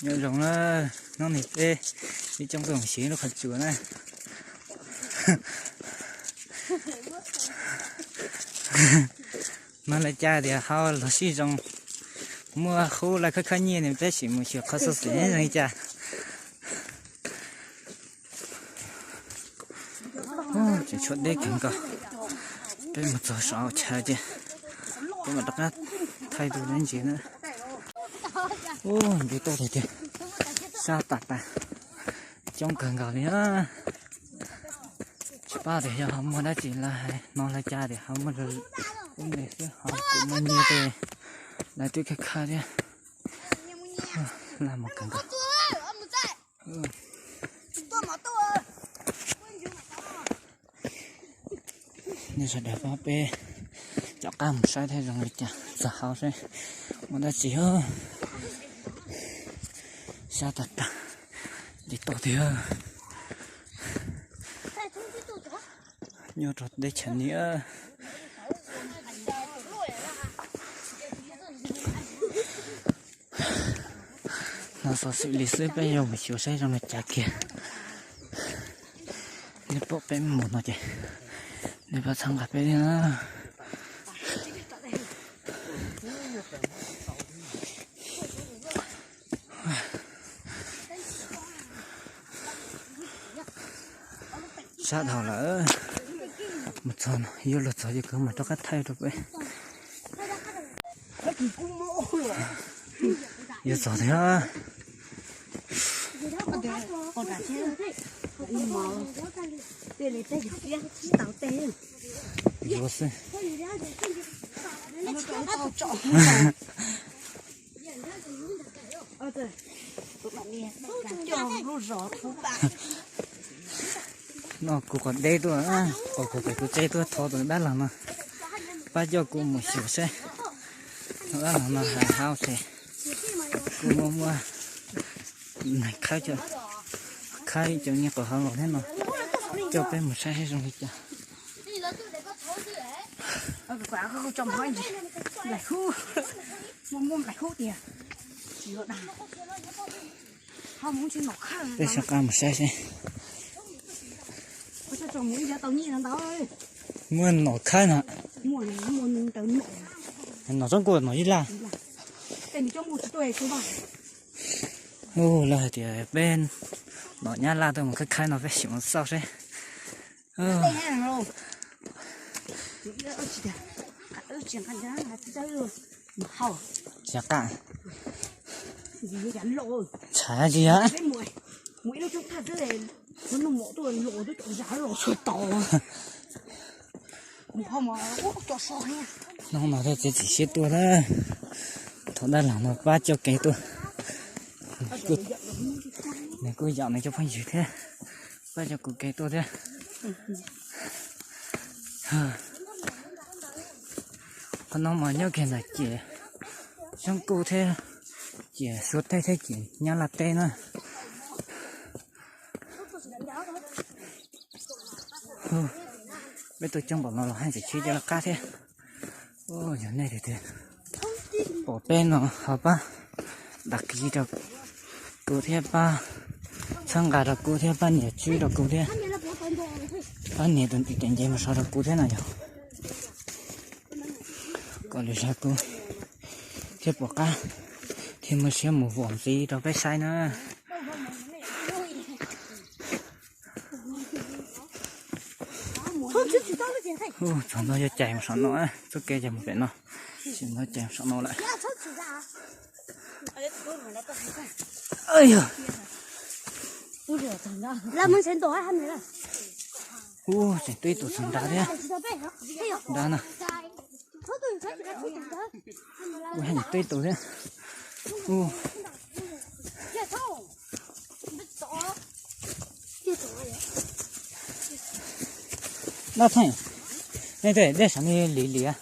Nyob zoo na, hnub no peb ib coob tuaj mus siv lub qhov tsua na. Mas li cas tias ho los sib zoo, muaj hub laj khab khab nyiaj ne, peb sim mus xyuas qhov xov xwm zoo li cas. Tseem tshuav deb kawg nkaus. Peb mus txog saum chaw ces peb mam rov qab thaij tus dab ntses na. Ub, ntses tuaj tiag tiag, sab tas tas, coob kawg nkaus li na. Tsis paub tias yog ho muaj dab tsi lawv hais no li cas tias ho muaj ub ntej xwb, ho kuv muaj nyiaj tej lawv twb khawb khawb thiab. Laj mus kawg nkaus. Nej sawv daws pab peb caum qab mus saib thiab zoo li cas, txog hauv seb muaj dab tsi. Sab tag tag, ntses tuaj tiag. Nyob rau teb chaws Nyab. No xov xwm li xwb, peb yuav mus xyuas saib zoo li cas kiag. Nej pom peb mus no ces nej pab txhawb nqa peb thiab na. Sab dhau lawm, mus txog no yuav luag txog ces kuv mam rov qab thaij rau peb. Yuav txog thiab. Yuav xwb. No kuv qhov deb tuaj, qhov kuv pem kuv tsev tuaj thov tus dab laug no pab coj kuv mus xyuas seb tus dab laug no hais hauv ces kuv muaj muaj neeg khawb, khawb cov nyiaj qhov hauv los thiab no, coj peb mus saib seb zoo li cas. Nplaim hub, muaj muaj nplaim hub tiag. Peb soj qab mus saib seb. Muaj nom khawb no. Nom tsob kuj nom ib laj. Ub, lawv hais tias peb nom nyab laj tuaj mus khawb khawb no, peb sim mus xauj seb. Tsis qab. Ntshai tsis yog. Hnub no thiaj txiav txim siab tuaj na. Thov dab laug no pab coj kev tuaj. Nws kuj yom nws cov phooj ywg thiab, pab coj kuv kev tuaj thiab. Qhov no mas nyob kiag ntawm ciam Xyoob Kuj thiab, ciam Suav teb thiab ciam Nyab Laj teb na. Peb tuaj coob npaum no los haj tseem tshiab cov laj qab thiab. Yog nej tiag tiag pom peb no ho pab dag kiv rau kuv thiab, pab txhawb nqa rau kuv thiab, pab nias tswb rau kuv thiab, pab nias tus ntiv tes ntses mus so rau kuv thiab no yog kom lwm zaug kuv thiaj pom qab thiaj muaj siab mus vom ntxiv rau peb saib na. Txog no yuav cais mus saum no, txoj kev cais mus pem no, tsis no cais mus saum no lawm. Ub, tseem twb ib tus txog nrad thiab. Nrad na. Ub, tseem twb ib tus thiab. Ub. Dab Theej, nej tej dej sav li lim liam.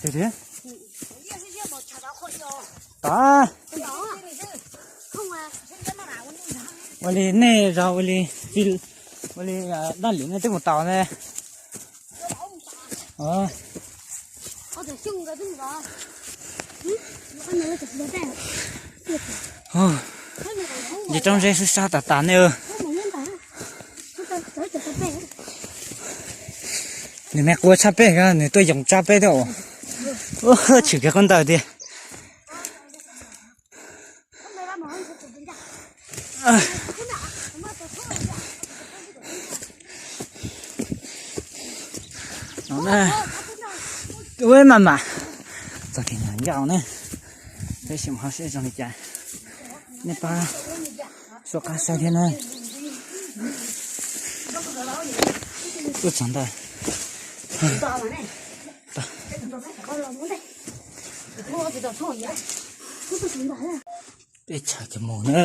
Tiag tiag. Tod. Ua li nej zog ua li, ua li dab liv nej twb mus tau ne. Ces roob zeb sab sab tas tas ne. Nws me qua tshaj peb, nws tuaj yoos tshaj peb thiab. Tshwm kiag qhov ntawd tiag. Ua mas mas, txog kev nyuam ncauj ne, peb sim ho seb zoo li cas. Nej pab suab qab saib thiab na. Tuaj txog ntawd. Peb tsham cov mus na.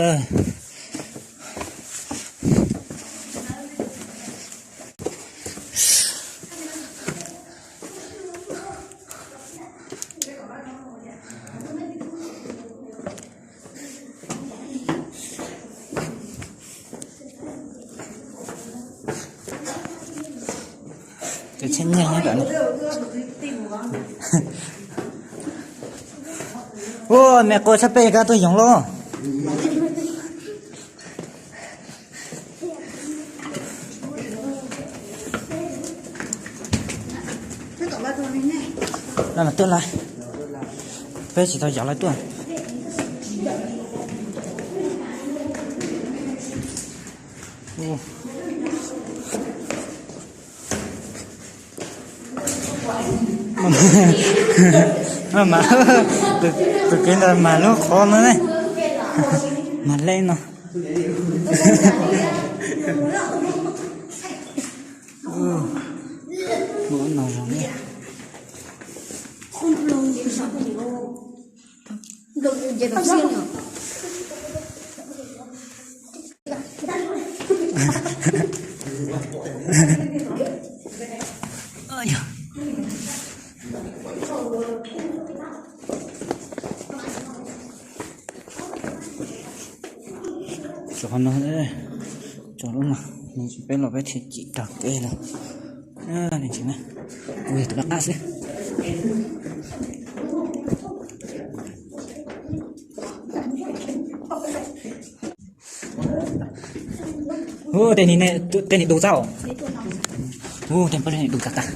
Cov tsheb nyiaj nyob ntawm no. Ua me qua tshaj peb kab tuaj yoos loj. Lawv mas tuaj lawm, peb tsis tau yov lawv tuaj. Mas tus kev ntawd mas lub qhov no ne, mas lej no. Ua no zoo ne. Tso no, tso lub no, peb los peb thiaj cim rau kev lawm. Kuv yog tus laj qab xwb. Hu, tej nim, tej nim du tag os. Hu, tej pob zeb nim du tag tag.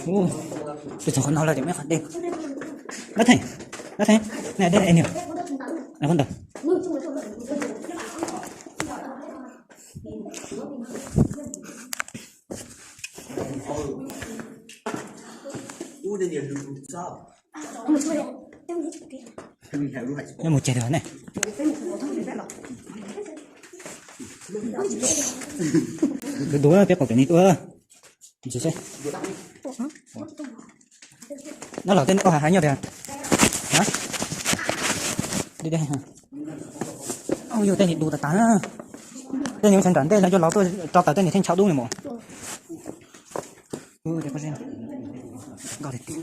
Hu, peb txog qhov no lawm ces muaj ib qhov dej. Dab Theej, Dab Theej, nej dej es niag, qhov ntawd. Nyob mus ces li ne. Dub dub peb qhov kev ni tuaj. Nyob los tej nyob tiag. Yus tej nim du tas tas na. Tej nim ua nram ntej los yog los tuaj rau taws tej nim theej tshau dub li mus. Nkauj tiag tiag.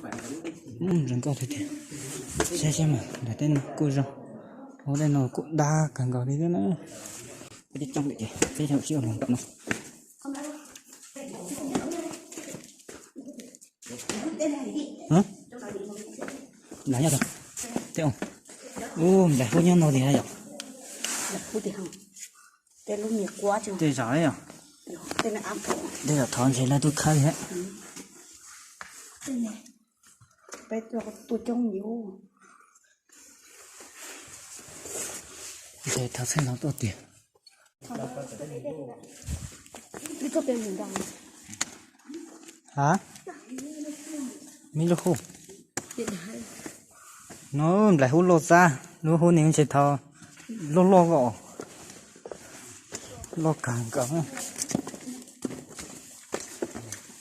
Zoo nkauj tiag tiag. Saib saib mas nram tej no kuj zoo, hauv tej no kuj dab kawg nkaus li thiab na. Peb coob lawm ces peb sib ua los nram no. Nplaim nyob tod. Ub, nplaim hub nyob no tiag yom. Tej zaum yom. Tej zaum thov ntshe lawv twb khawb thiab. Ntshe thov txheej no tuaj tiag. Ha? Me lub hub. No nplaim hub loj txab, lub hub ni ntshe thaum loj loj os. Loj kawg nkaus.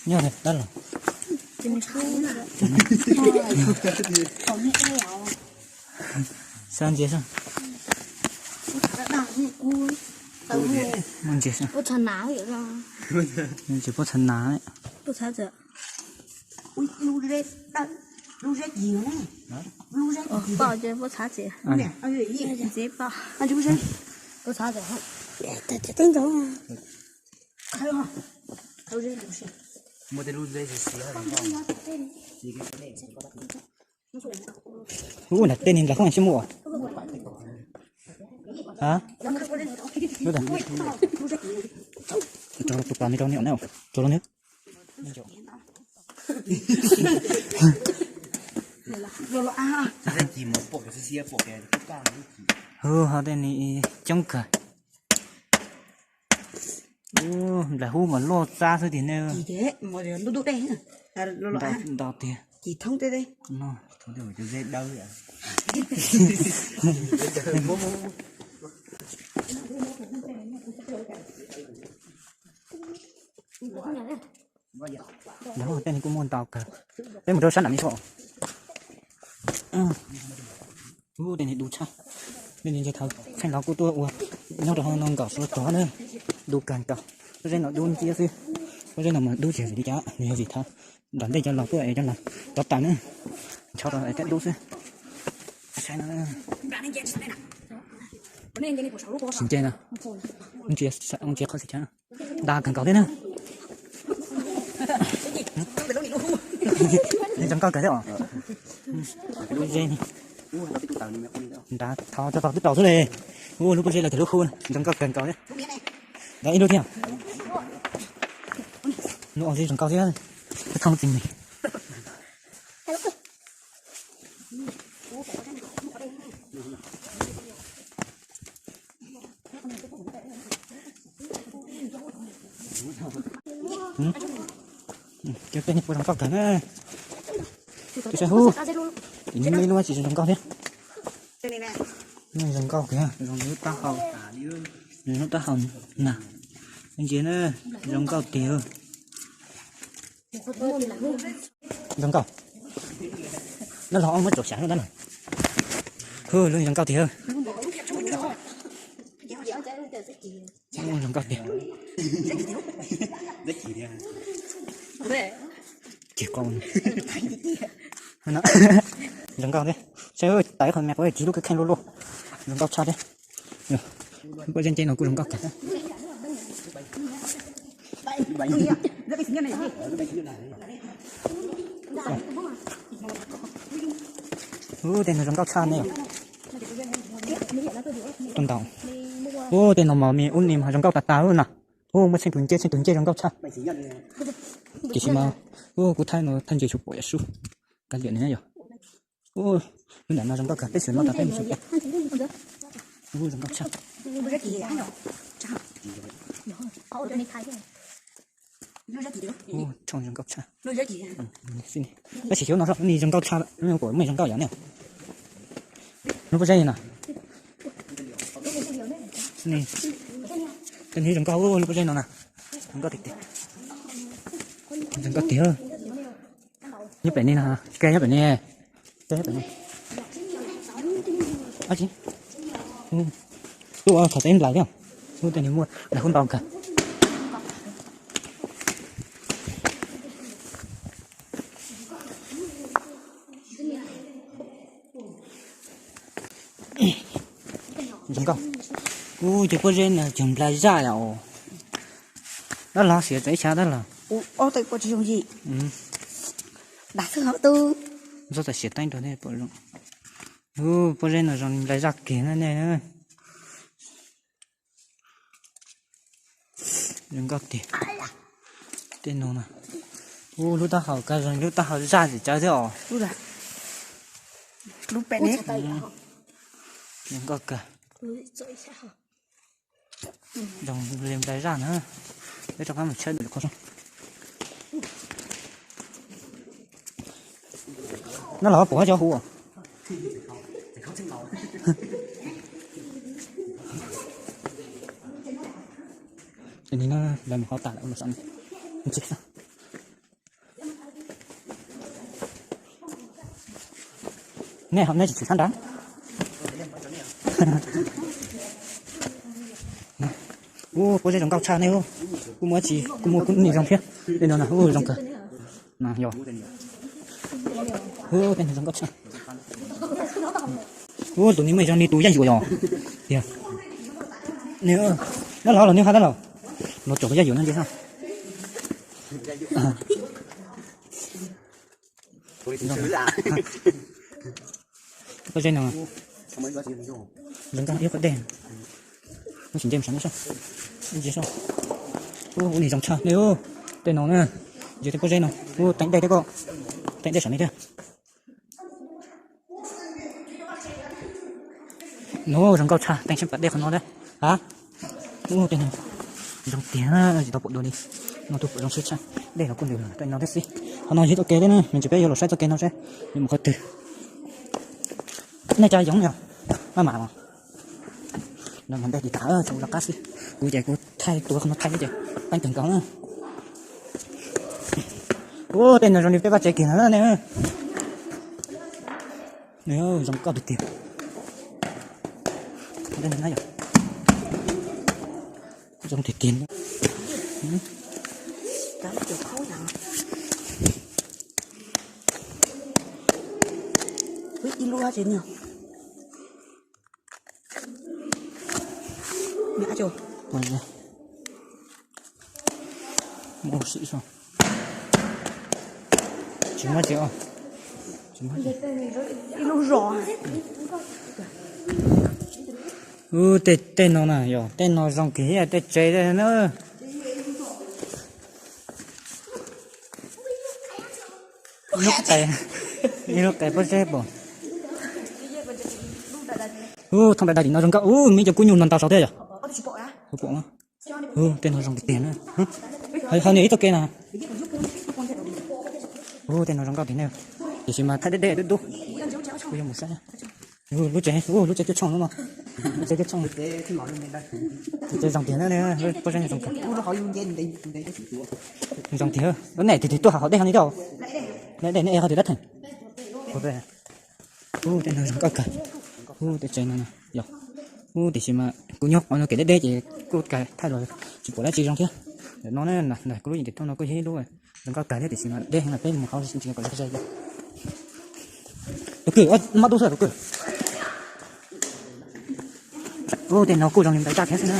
Nyob tab los. Xav ntsia saib. Ntses, ntses puab txha nas. Ub, nram tej ni nram hoob sib muaj. Rau tus pas me rau ni, rau los ni. Hu ho tej ni coob kawg. Ub, nplaim hub mas loj txab xwb tiag ne. Ntau tiag. Nplaim hub tej ni kuj muaj ntau kawg. Peb mus rau sab nram me tso. Ub, tej ni dub tshaj. Nej nce nce thaum kheej los kuj tuaj ua nyob rau hauv no nkaum sua tog na. Dub kawg nkaus. Pob zeb no dub nciab xwb. Pob zeb no mas dub tsis yog vim li cas, nws yog vim thaum nram ntej cov los tuaj es cov los rov tas na. Ncho rau es thiaj dub xwb. Saib no. Tsis nce na. Ntsia, ntsia qhov xim chav. Nta kawg nkaus thiab na. Zoo nkauj kawg thiab os. Lub zeb ni. Nta thov txog tog twb tau xwb le. Ua lub pob zeb los tias lub hub zoo nkauj kawg nkaus thiab. Nta ib lub thiab. Lub pob zeb zoo nkauj thiab. Thoob txim li. Cov peb niag puas zoo nkauj kawg na. Tus saib hub, tim no ib lub tsis zoo nkauj thiab. Zoo nkauj kawg, zoo lub taub hau, zoo lub taub hau na. Ntsia na, zoo nkauj tiag. Zoo nkauj. Nab los muab tsom xyav na. Hu, lub zoo nkauj tiag. Zoo nkauj tiag. Cig qau. Zoo nkauj thiab. Saib, tawm qhov me quav cig lub kheej luaj luaj. Zoo nkauj tshaj thiab. Pob zeb nceb no kuj zoo nkauj kawg. Ub, tej no zoo nkauj tshaj ne. Tuaj ntaus. Ub, tej no mas me ub ni mas zoo nkauj tas tas na. Ub, muaj tsheej tus ncej, tsheej tus ncej zoo nkauj tshaj. Tiam sis mas, ub, kuv thaij no thaij ntses tsuas pom yam sub. Kav liam nws yog. Ub, lub nram no zoo nkauj kawg, peb xwm no tas peb mus xyuas pem. Ub, zoo nkauj tshaj. Ub, tshooj zoo nkauj tshaj. Tab sis xyov no ni zoo nkauj tshaj, pom muaj zoo nkauj yam ne. Lub pob zeb no. Tej ni zoo nkauj, lub pob zeb no na. Zoo nkauj tiag tiag. Zoo nkauj tiag. Nyob pem ni no, ke nyob pem ni. Ke nyob pem ni. Ab tsi. Tuaj thaum teb nplaim thiab. Ub, tej ni muaj nplaim hub ntau kawg. Zoo nkauj. Ub, cov pob zeb no cog nplai zaj yom. Dab laug siav txawm ib xyav dab laug. Ub, ob tawm pom tsis zoo yim. Dab xwb hov tub. Ntxov txawm siav teeb rau nej pom zoo. Ub, pob zeb no zoo nplai zaj kiag na nej. Zoo nkauj tiag. Tej no na. Ub, lub taub hau kawg zoo lub taub hau zaj tsis tsawv thiab os. Lub pem ne. Zoo nkauj kawg. Zoo li nplai zaj na. Peb rov qab mus tshawb ntawm qhov zoo. Nab los pom cov hu. Ni no lawv mus qhov tas lawm los sav. Nej ho nej tsis tshwm sab nrad. Ub, pob zeb zoo nkauj tshaj nej. Kuv muaj tsis, kuv muaj kuv nim zoo thiab. Tej no na, ub, zoo kawg. Yog, ub, tej no zoo nkauj tshaj. Ub, tus ni muaj zoo li tus yaj yuam yog. Tiag. Neb, neb los los neb ha tab los. Los tsom tus yaj yuam no nce ha. Pob zeb no zoo nkauj ib qhov dej. Muab tsis nce mus saum no soj. Nce soj. Ub, ub, nim zoo tshaj nej. Tej no na, yog tej pob zeb no. Ub, teeb dej thiab koj. Teeb dej saum no thiab. No zoo nkauj tshaj, teeb sab pas dej qhov no thiab. Ha, ub, tej no zoo tiag, tsis tau pom dua li. No tus pom zoo siab tshaj. Dej los kuj ntws tej no thiab xwb. Qhov no yog ib txoj kev thiab na, nws tsis peb yuav los saib txoj kev no seb yuav mus qhov twg. Nej cov yoov yog maj mam los. No mas ntej tis tas tsis ua rov qab xwb. Kuv ces kuv thaij tua qhov no thaij ces teeb kawg nkaus na. Ub, tej no zoo li peb vaj tsev kiag no ne. Zoo nkauj tiag tiag. Zoo tiag tiag. Ib lub tsev niag. Tsis muaj tsev os. Ib lub zos. Ub, tej, tej no na, yog tej no zoo kiag tej tsev na. Ib lub qe, ib lub qe pob zeb pom. Ub, thooj dai dai tim no zoo nkauj. Ub, me cov kub nyuj no ntau saud thiab yog. Pom. Ub, tej no zoo tiag tiag na. Hauv niam ib txoj kev na. Ub, tej no zoo nkauj tiag ne. Tiam sis mas thaij deb deb dub dub. Kuv yuav mus saib. Ub, lub tsev, ub, lub tsev cuaj tshooj no. Lub tsev cuaj tshooj. Lub tsev zoo tiag na, pob zeb zoo tiag. Zoo tiag. Lub niam tig tig tuaj hauv dej no li thiab. Dej ne, hauv twg dab theem. Ub, tej no zoo nkauj kawg. Ub, tej tsev no yog. Ub, tiam sis mas kuv nyob qhov no kev deb deb ces kuj thaij los tsis pom dab tsi zoo thiab. Ntawm no na, kuv lub yeej tim thoob no kuj yog ib lub zoo nkauj kawg thiab tiam sis mas deb heev lawm peb mus qhov tsis kom zoo zog. Tus kwj, mab tub xwb tus kwj. Ub, tej no kuj zoo li ntawd tag thiab xwb na.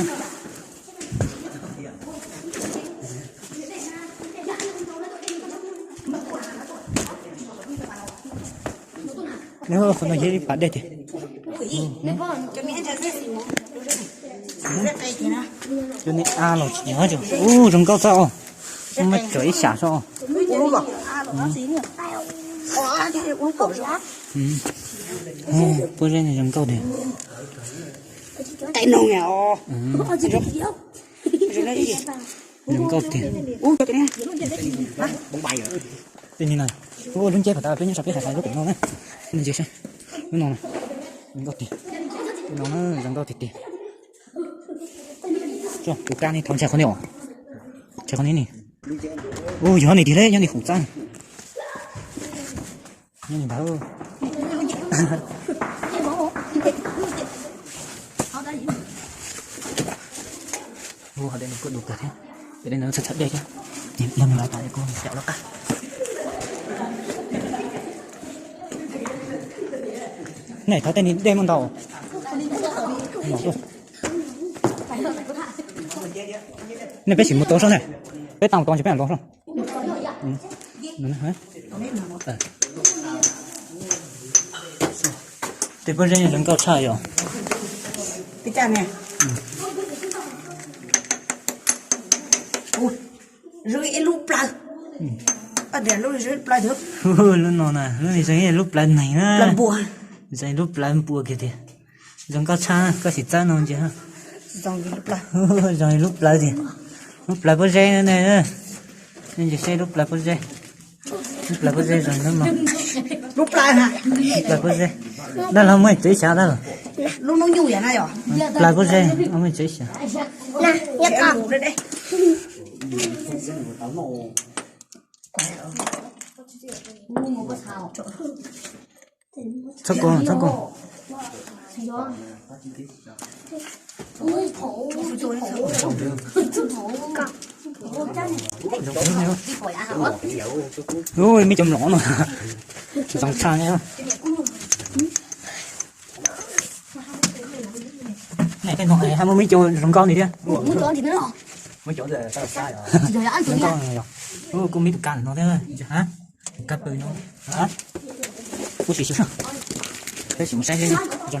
Qhov no yog ib pas dej tiag. Cov niag av los tsis nyob, ub, zoo nkauj txaj os. Muab tso ib xyam soj. Pob zeb zoo nkauj tiag. Zoo nkauj tiag. Tej ni na, ua lub nceb kom tas peb nyob saum peb hais hais lub pem no na. Lub nceb saib, lub no na, zoo nkauj tiag. Lub no na zoo nkauj tiag tiag. Tus kab ni thov ntshe qhov ni os. Ntshe qhov ni ni. Ua yog ni tiag le, nyob ni hum txab. Nyob ni ntag. Ua hov dej no kuj du kawg thiab. Ces dej no txhawm txhawm dej thiab. Yog no tas kuj caum lawv qab. Nej thov tej ni dej muaj ntau. Nej peb sim mus tau soj ne. Peb tau tau ntshe peb los soj. Tej pob zeb zoo nkauj tshaj yom. Zoo ib lub plawv. Lub no na, lub no zoo ib lub plawv neeg na. Zoo ib lub plawv npua kiag tiag. Zoo nkauj tshaj, koj sim txawb no ntsia. Zoo ib lub plawv tiag. Lub plawv pob zeb ne. Nej ntsia seb lub plawv pob zeb. Lub plawv pob zeb zoo no. Lub plawv pob zeb. Dab laug muaj tsev xyav dab laug. Plawv pob zeb muaj tsev xyav. Txhob kov, txhob kov. Ui, me cov mlom no zoo tshaj ne. Tej no haj muaj me cov zoo nkauj li thiab. Zoo nkauj, kuj me tus kab no thiab. Tus kab pw no. Kuv sim, peb sim mus saib seb. Zoo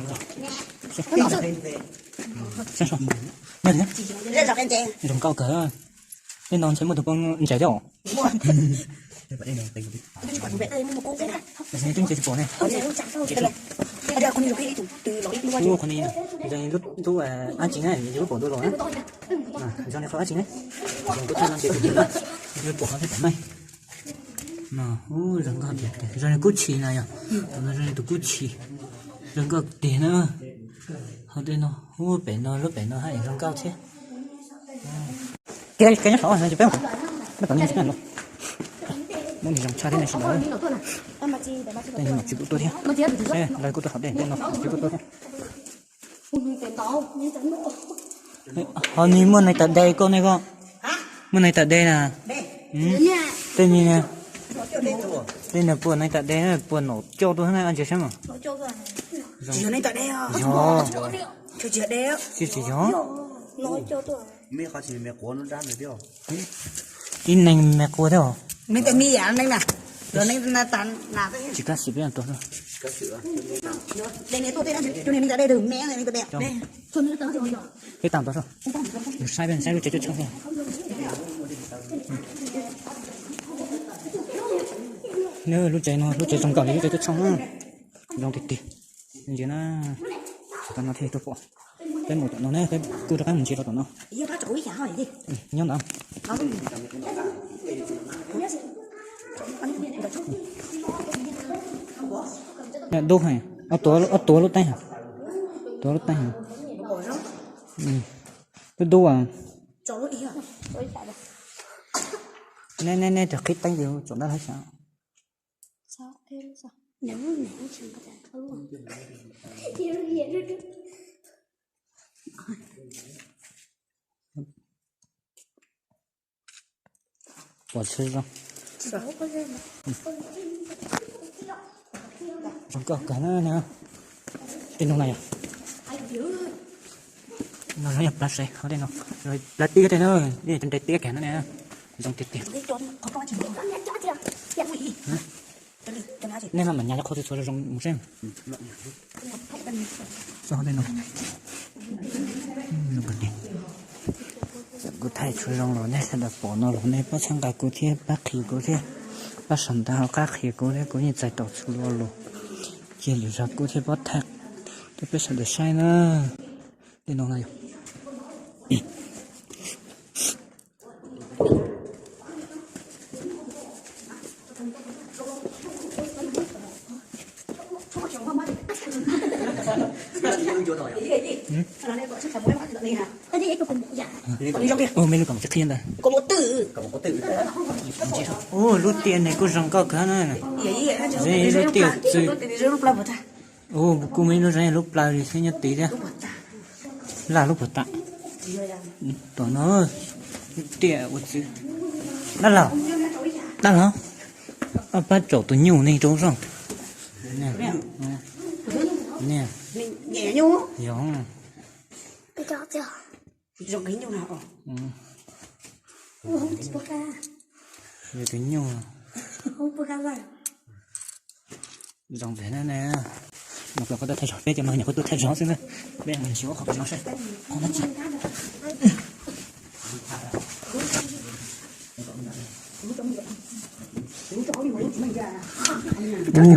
nkauj kawg. Tej no ntshe muaj tus poj ntses thiab os. Twb nce tsis pom ne. Ua qhov ni, lub, lub dab tsi na, yus lub pom ntu los na. Zoo li qhov dab tsi ne. Zoo kuj txhaj no nce tus pom, yus pom qhov thiab pom meej. No, ub, zoo nkauj tiag tiag, zoo li kub tshis na yog. Tus no zoo li tus kub tshis, zoo nkauj tiag na. Hauv tej no, ub, pem no, lub pem no haj yam zoo nkauj thiab. Kiag, kiag nyob saud no ces peb mus, peb tom no tsis peb los. Muab nws zoo tshaj thiab ne sawv daws. Tej no tsis pom tuaj thiab. Seb lawv kuj tuaj hauv dej tej no tsis pom tuaj thiab. Ho nws muaj neeg tawm de koj ne koj? Muaj neeg tawm de na? Tej ni, tej no puas neeg tawm de, puas nom coj tuaj na, ntsia saib mas. Yog, tsis yog, ib neeg me quav thiab os. Tsis kab xim peb tuaj. Peb tau tau, yus saib peb saib lub tsev cuaj tshooj xwb. Lub tsev no lub tsev zoo nkaus li lub tsev cuaj tshooj na. Zoo tiag tiag. Ntsia na, tam no thiaj tuaj pom. Peb mus tom no ne, peb kuj rov qab mus ntsia rau tom no. Nyob ntawd. Dub heev, ob tuav lub teeb heev. Tuav lub teeb heev. Dub dub. Nej, nej, nej tus qhib teeb ces tsum dab laug xyav. Pom tsis zoo. Zoo nkauj kawg na. Tej no na yog, no yog plab sev, plab tiab tej no, nreg tiab kawg no ne. Zoo tiag tiag. Nej maj mam nyas cov qhov txhua txhua zoo mus seb. Xauj tej no. Kuv thaij tshua zoo los nej sawv daws pom no los nej pab txhawb nqa kuv thiab pab qhia kuv thiab, pab sau ntawv hauv qab qhia kuv thiab, kuv yeej txais tau txhua lo lus. Cia lwm zaus kuv thiaj pab thaij rau peb sawv daws saib na. Tej no na yog. Ua me lub kom tsis qhia ntag. Ua lub tiaj ne kuj zoo nkauj kawg na. Lub tiaj txwv. Ua kuj me lub zoo lub plaws li thiab nyob tid thiab. Laj lub puag ta. Tom no lub tiaj ua txwv. Dab laug, dab laug, pab tsom tus nyuj ne rau zoo. Yog. Tus nyuj. Zoo tiag na ne. Mus pem qhov twg thaij zog, peb cov no nyuam qhuav tuaj thaij zog xwb na. Peb mus xyuas qhov no seb qhov dab tsi.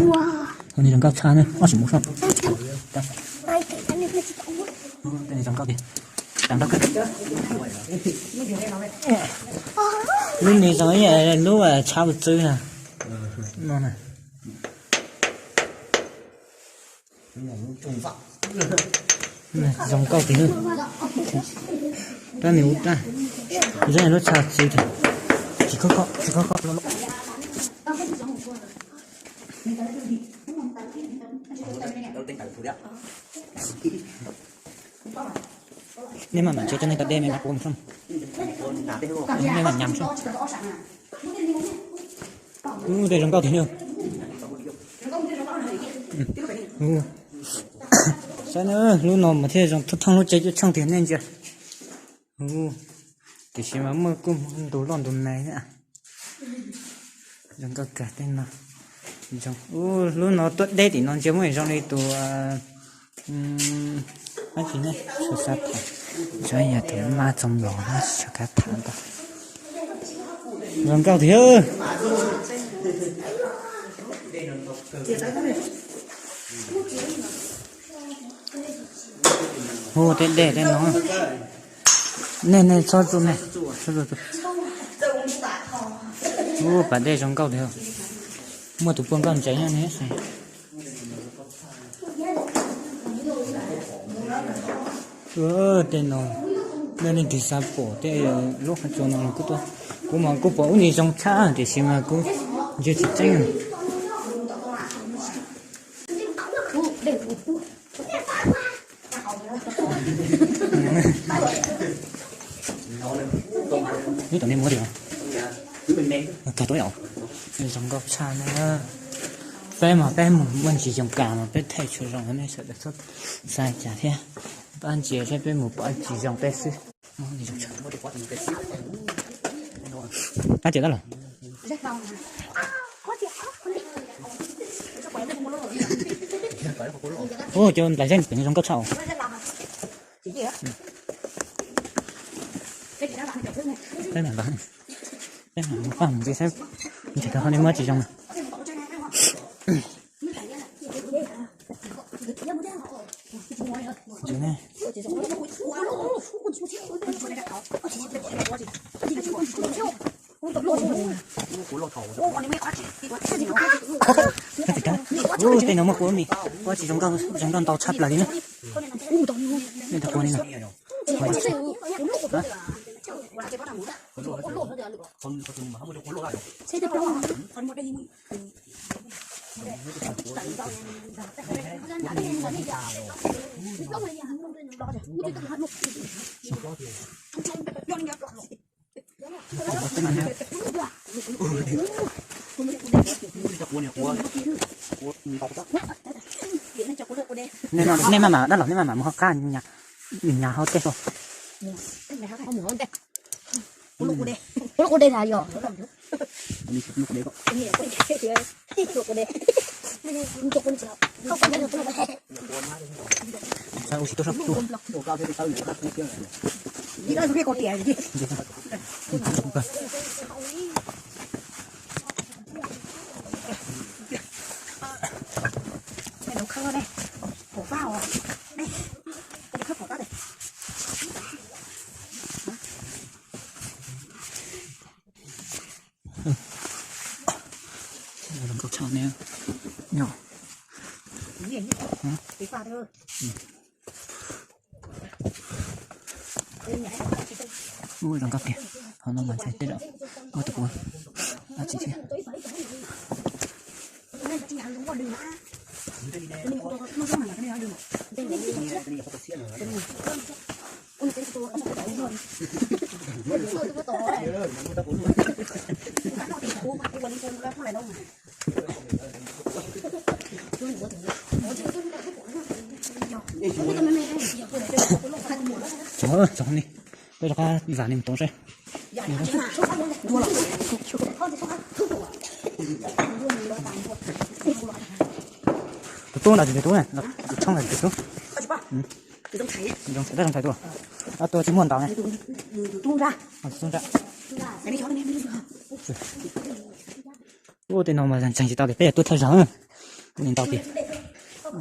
Ua, qhov no zoo nkauj tshaj na, ob sim mus soj. Tej no zoo nkauj tiag. Tag nrho kawg. Lub no zoo ib yam lub tshav ua txwv na. No na. Zoo nkauj tiag. Rab ni ub rab, zoo lub tshav ua txwv tiag. Tsis khob khob, tsis khob khob. Nej maj mam ntse cov neeg tau deb me nyuam ua mus soj. Nej maj mam nyam soj. Ub, tej zoo nkauj tiag li. Saib na, lub no mas thiaj zoo thooj lub tsev cuaj tshooj tiag nej ntsia. Ub, tiam sis mas muaj kuj ntug loj ntug me thiab. Zoo nkauj kawg tej no. Ub, lub no tuaj deb tim no ntsia muaj zoo li tus, dab tsi ne, xav tham, yog tus mab txoos los no xav tham ntau. Zoo nkauj tiag. Hu tej dej tej no. Nej, nej txhob txuj, nej txhob txuj. Ub, pas dej zoo nkauj li. Muaj tus pua nkauj ntsev nyob ne. Tej no, nej leej twg xav pom tej lub qhov tsua no los kuj tuaj. Kuv mas kuj pom ub ni zoo tshaj tiam sis mas kuv ntsia tsis tseeb. Ib tom nej muab li. Kag tuaj yom. Zoo nkauj tshaj na. Peb mas peb mus muaj ntsis yoos kas mas peb thaij tshua zoo, nej sawv daws txhob xav cas thiab. Pab ntsia thiab peb mus pom ntsis yoos tej xwb. Ab, ces tab los. Ub, cov nplais zeb pem no zoo nkauj tshaj os. Peb mam los, peb mam mus pab mus ntsia saib, ntsia tau ho nej muab tsis zoo na. Ub, tej no muaj kua mi, kua tsis zoo nkauj, zoo nkauj ntau tshaj plaws li na. Nej tau kua li no. Nej maj mam dab los, nej maj mam mus hauv qab, nyas hauv tej so. Ua tsis tuaj sab. Zoo nkauj tshaj ne. Nyob. Ub, zoo nkauj tiag. Qhov no mas ntshai tej zaum muaj tus pua dab tsi thiab. Tso, tso ni, koj rov qab zam ni mus tod seb. Tus tub ntawd, tus tub, tus tshoob ntawd tus tub. Zoo txhais tab zoo txhais tuaj. Ob tug tsis muaj ntaus ne. Tus tub nrab. Ub, tej no mas ntseeg tsis tau tias peb yog tuaj thawj zaug. Ntau tias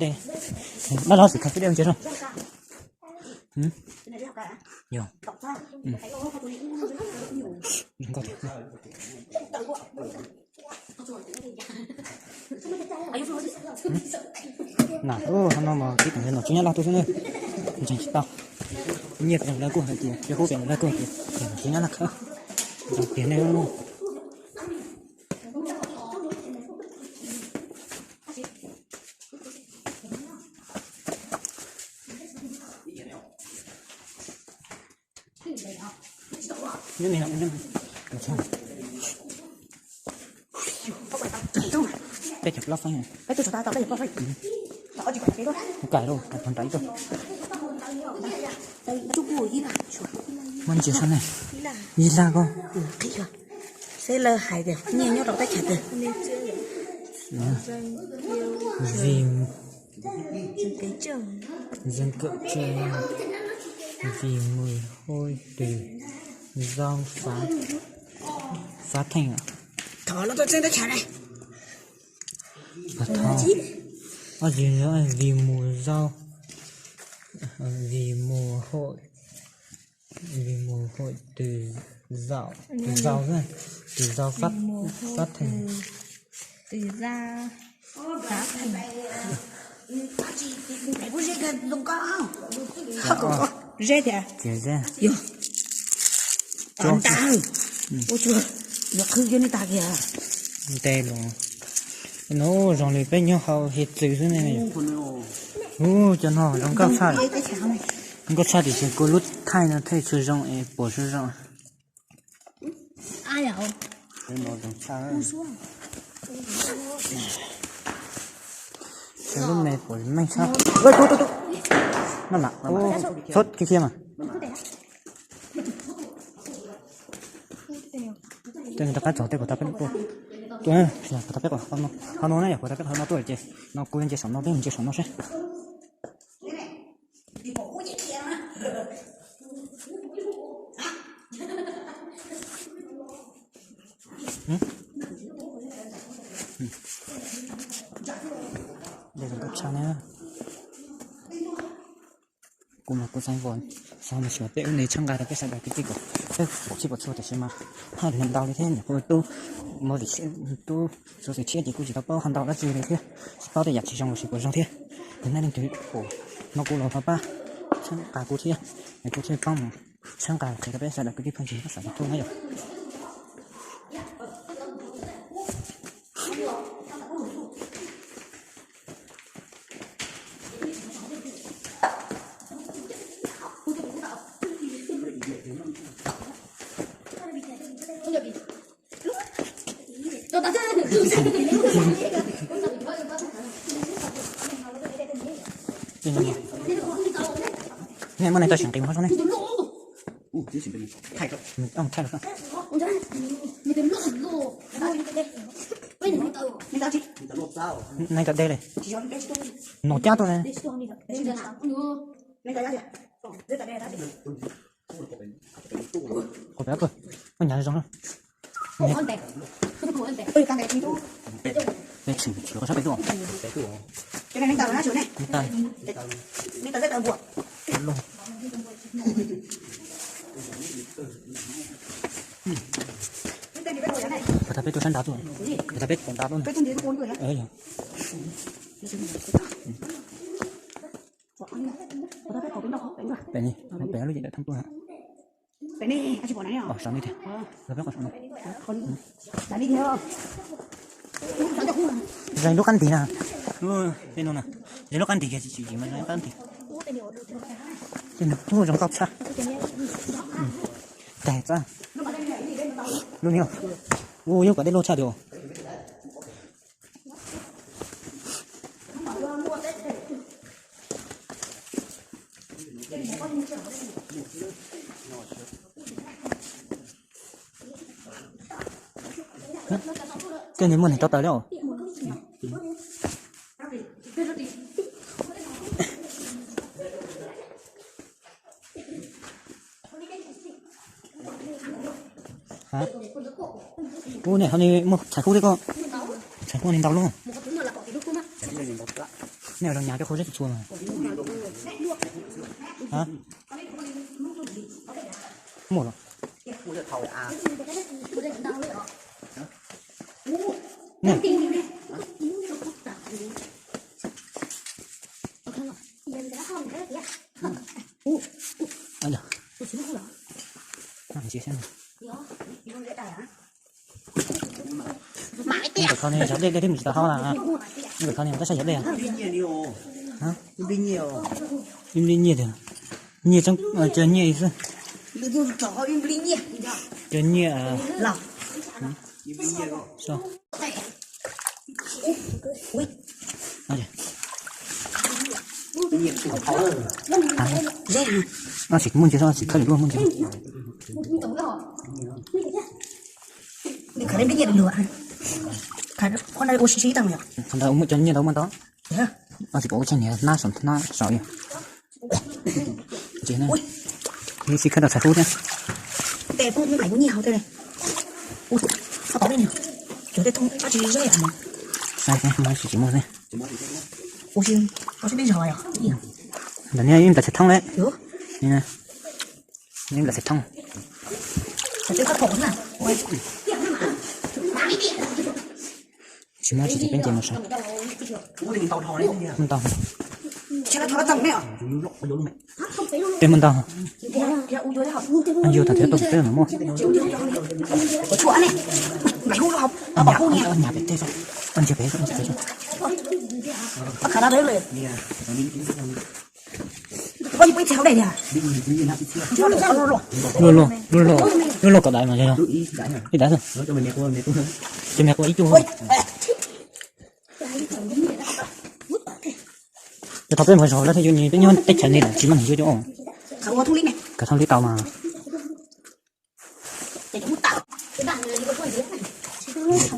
dej, dab laug xwm kha xwb dej ntsia zoo. Yog. Zoo nkauj tiag. Na, ub, no mas tib tug nom tswv Nyab Laj tuaj xwb na. Ntseeg tsis tau. Nyiaj pem lawv kuj hais tias, yog hub pem lawv kuj hais tias, nom tswv Nyab Laj khawb. Zoo tiag ne. Nyob ne, nyob ne. Peb caug plaub feeb. Kuv kais lauj, pov nrad ib tug. Muaj ntsia saib ne. Ib laj koj. Seb lawv hais tias nyiaj nyob rau teb chaws twg. Vì, dân cư trên, vì mùi hôi từ rau phá, phá thành. Thov, thov, vì mùi rau, vì mùi hôi, vì mùi hôi từ rau, từ rau, từ rau phát, phát thành. Từ da cá thành. Zeb thiab. Ua tsuag, yuav qhwv kiag nej tas kiag. Nte los. Nub zoo li peb nyob hauv hiav txwv xwb ne. Ub, cov no zoo nkauj tshaj. Nkauj tshaj tiam sis kuv lub thaij no thiaj tsis zoo es puas zoo zoo. Lub me puas meej tshaj. Maj mam, txhob khiav khiav mas. Rov qab txog tej kuv tau peb tuaj. Tuaj, kuv tau peb qhov no, qhov no na yog kuv tau peb qhov no tuaj ces no kuv nce saum no, peb mus nce saum no seb. Dej zoo nkauj tshaj na. Kuv mas kuv xav vos, xav mus xyuas peb ub ne, tshaj nqa rau peb sawv daws kwv tij kom peb pom txhij pom txhua tiam sis mas haj li ntau li thiab, nyuam qhuav tub movie, tub xov xwm tshiab ces kuj tsis tau paub haj ntau dab tsi li thiab, tsis paub tej yam tsis zoo los sis puas zoo thiab. Ces nej leej twg pom no kuj los thov pab tshaj nqa kuv thiab, es kuv thiaj paub mus tshaj nqa qhia rau peb sawv daws kwv tij phooj ywg sawv daws tub na yom. Nej muaj neeg tau seem nqis mus hauv zos ne. Thaij los. Neeg tau dej li. Nom cab tuaj li. Qhov pem tuaj, muaj nyav zoo. Peb tseem tshuav qhov sab pem tuaj. Pab tau peb tuaj sab nrad tuaj, pab tau peb tuaj nrad tuaj. Pem ne, pem lub yim dawm thoob tuaj. Saum no tiag, peb qhov saum no. Zeeg lub qab ntis na. Tej no na, zeeg lub qab ntis kiag tsis tsim mas zeeg lub qab ntis. Tej no zoo nkauj tshaj. Tag txaj. Lub niag, ua yuav kom dej loj tshaj tiag. Tej no muaj neeg tau taws li os. Ub, nej ho ne muaj txhais kub thiab koj. Txhais kub ne ntau lub. Nej ua zoo nyav cov khaub zeb txhua txhua mas. Muaj los. Ntawm kho ne yog dej, dej twb mus tsis tau hau na. Ntawm kho ne tab sis yog dej. Ib npib nyiaj tiag. Nyiaj tseeb, nyiaj xwb. Cov nyiaj. Muaj ntsis, muaj ntsis, muaj ntsis. Qhov ntawd ua si si tau. Qhov ntawd muaj cov nyiaj ntau muaj ntau. Ua si pom ua tshaj niag hnab saum hnab saum yog. Nws sib khawb rau txhais hlub thiab. Tes pub nplaim kuv nyiaj hauv tej. Ua tau li nws. Cov tej thooj dab tsi zeb. Sai thiab, tsis muaj thiab. Ua si, ua si peb zog yog. Ntawm no yeej nplaim txhais thooj li. Yeej nplaim txhais thooj. Tsis muaj tsis tsis peb nce mus saib. Muaj ntau. Peb muaj ntau. Yus tau thiab tau peb no muaj. Nyas pem tej, nyas pem tej. Luaj luaj, luaj luaj, luaj kom dai mas yog. Ib dai xwb. Ces me qua ib cuj. Ces thaum peb mus zog lawm thiaj yuav nyiaj, peb nyob teb chaws li lawm tsis muaj neeg yuav cov. Kav thooj li tau mas.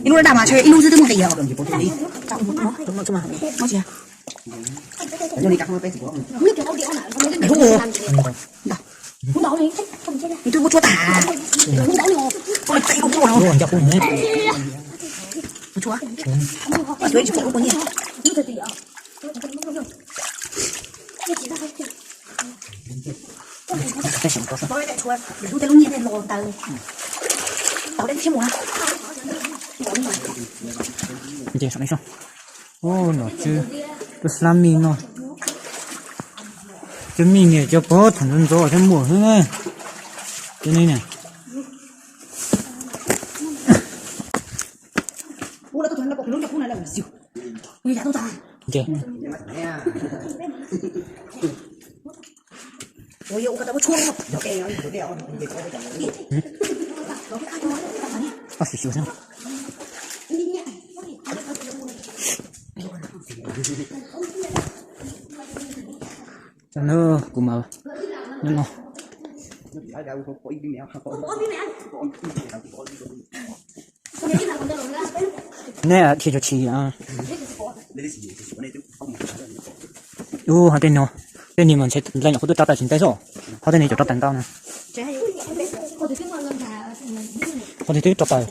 Ib lub daj mas ib lub xwb twb muaj nqis os. Ib lub, twb muab tshuab tag. Ib lub nco qub no. Tshuab, tshuab ib tsis pom lub pua nyiaj. Ub, nom tswb tuaj hlab mij no. Cov mij niam cov pog thaum ntxov ntxov thiab muaj xwb na. Cov nej na. Kuv mas nyob no. Nej thiaj cov tsis. Ub, ho tej no, tej ni mas ntshe lawv nyuam qhuav tuaj tso tais tsis ntev xwb, ho tej ni cov tso tais ntau na. Ho tej twb tso tais.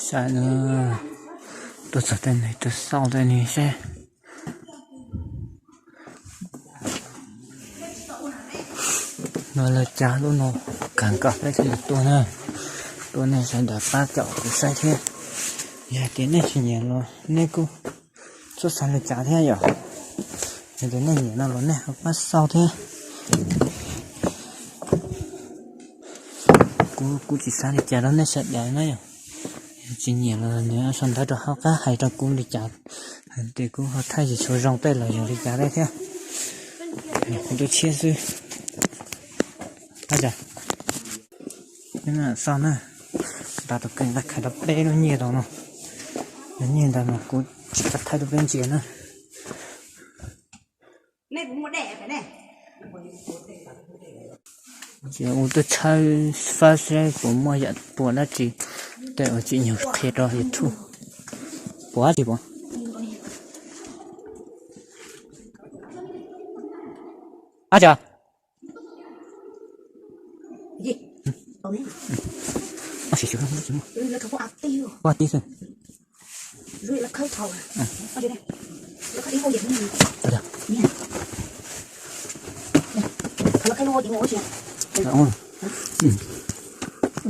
Saib no, tuaj txog tej no tuaj xauj tej no seb. No lawv cav lub no, kawg nkaus peb thiaj li tuaj na. Tuaj nej sawv daws pab caum kuv saib thiab. Yog tias nej tsis nyiam los nej kuj txhob xav li cas thiab yom. Yog tias nej nyiam no los nej ho pab xauj thiab. Kuv kuv tsis xav li cas rau nej sawv daws na yom. Tsis nyiam los nws sau ntawv rau hauv qab hais rau kuv li cas, hais tias kuv ho thaij tsis tshua zoo tej los yog li cas thiab. Kuv tus tshiab xwb. Xauj na, nta tus kawg ntawd khaiv rau peb lub nyiaj tau no. Lub nyiaj ntawd mas kuv tsis tau thaij rau peb ntsia na. Ces ua tuaj tshawb fab seb puas muaj yam puas dab tsi, tej uas tsis nyuag qhia rau YouTube. Puas dab tsi puas? Ab tsa. Ua tib xwb.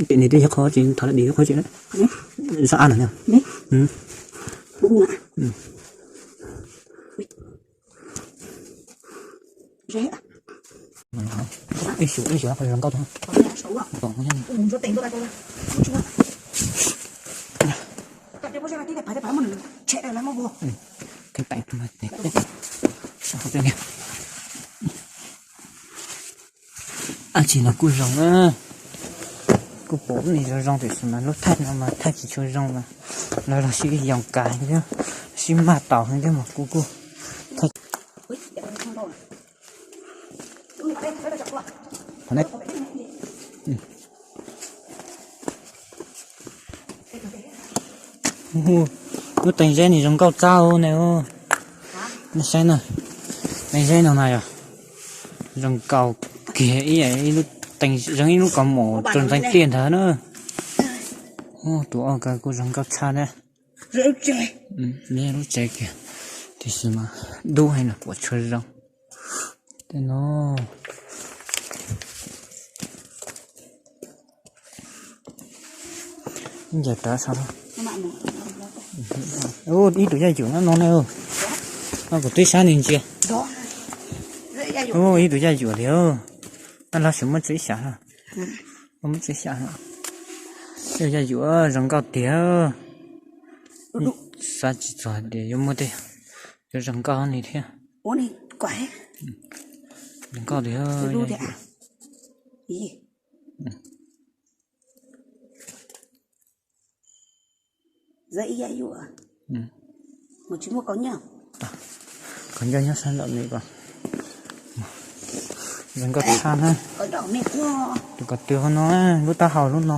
Tim ni twb yog qhov tsis thov la dim qhov tsis. Sab ab no. Ib xyuas ib xyuas qhov zoo nkauj. Ab tsi no kuj zoo na, kuj pom lub ni zoo zoo tiam sis mas lub thaij no mas thaij tsis tshua zoo mas lawv los sib yoos kas thiab, sib maj taus thiab mas kuv kuj thaij. Lub teev zeb ni zoo nkauj tshaj ne. Nej saib na, teev zeb no na yog zoo nkauj kiag, zoo ib lub kaus mom tsuas ntxeev tiaj ntawd na. Tus o ka kuj zoo nkauj tshaj na. Lub tsev kiag, tiam sis mas dub heev los puas tshua zoo. Tej no ncaws rawv saum. Ib tug yaj yuam no ne, kuv twb saib nws ntsia. Ib tug yaj yuam li, ab lab sim muab tso ib sab, muab tso ib sab. Yaj yuam zoo nkauj tiag. Xav tsis txog tias yuav muaj tej cov zoo nkauj li thiab. Zoo nkauj tiag. Kaus ncauj nyob sab nraum no ko. Zoo nkauj tshaj na. Tus ko tw hauv no, lub taub hau lub no.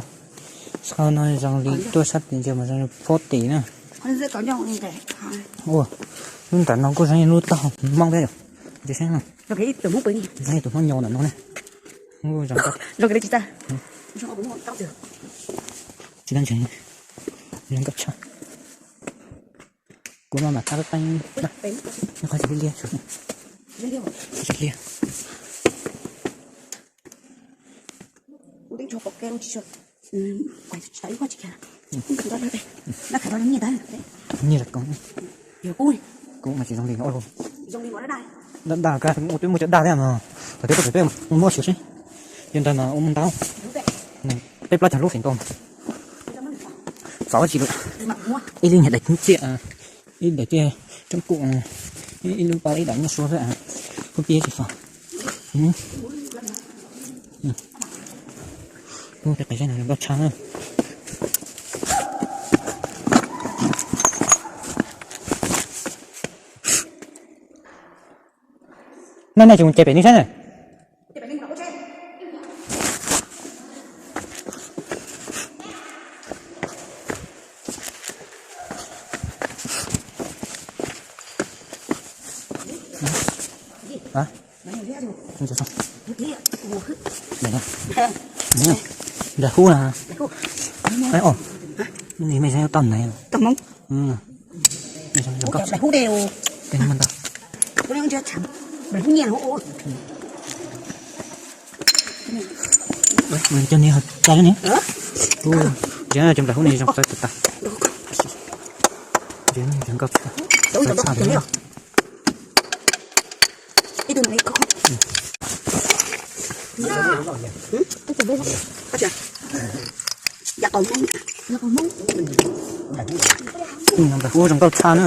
Hauv no zoo li tuaj sab tim ntsia mas zoo li phob tim na. Ua, lub ntawm no kuj zoo li lub taub hau Hmoob thiab yom. Tus Hmoob nyob ntawm no ne. Tsis tau ntseeg, zoo nkauj tshaj. Kuv no mas tab teeb, qhov tsis liab, tsis liab. Nyiaj los koom, kuv mas tsis zoo li. Daj daj, ua twb muaj cov daj thiab mas, thaum twg tuaj pem peb muab xyuas seb. Yog ntawd mas ua muaj ntau, peb plaub caug lub feem ntau. Txaus tsis lawm, ib lub nyuag daim tsiaj, ib daim tsiaj tsob kuj, ib lub pab ib daim nyuag sua xwb, kuj pib tsis faus. Ub, tej qe zeb no zoo nkauj tshaj na. No nej tsis mus ces pem no saib na. Nplaim hub na. Mej tau nais. Cov nplaim hub ne zoo txawv tag tag. Zoo nkauj tshaj li. Nplaim hub zoo nkauj tshaj na.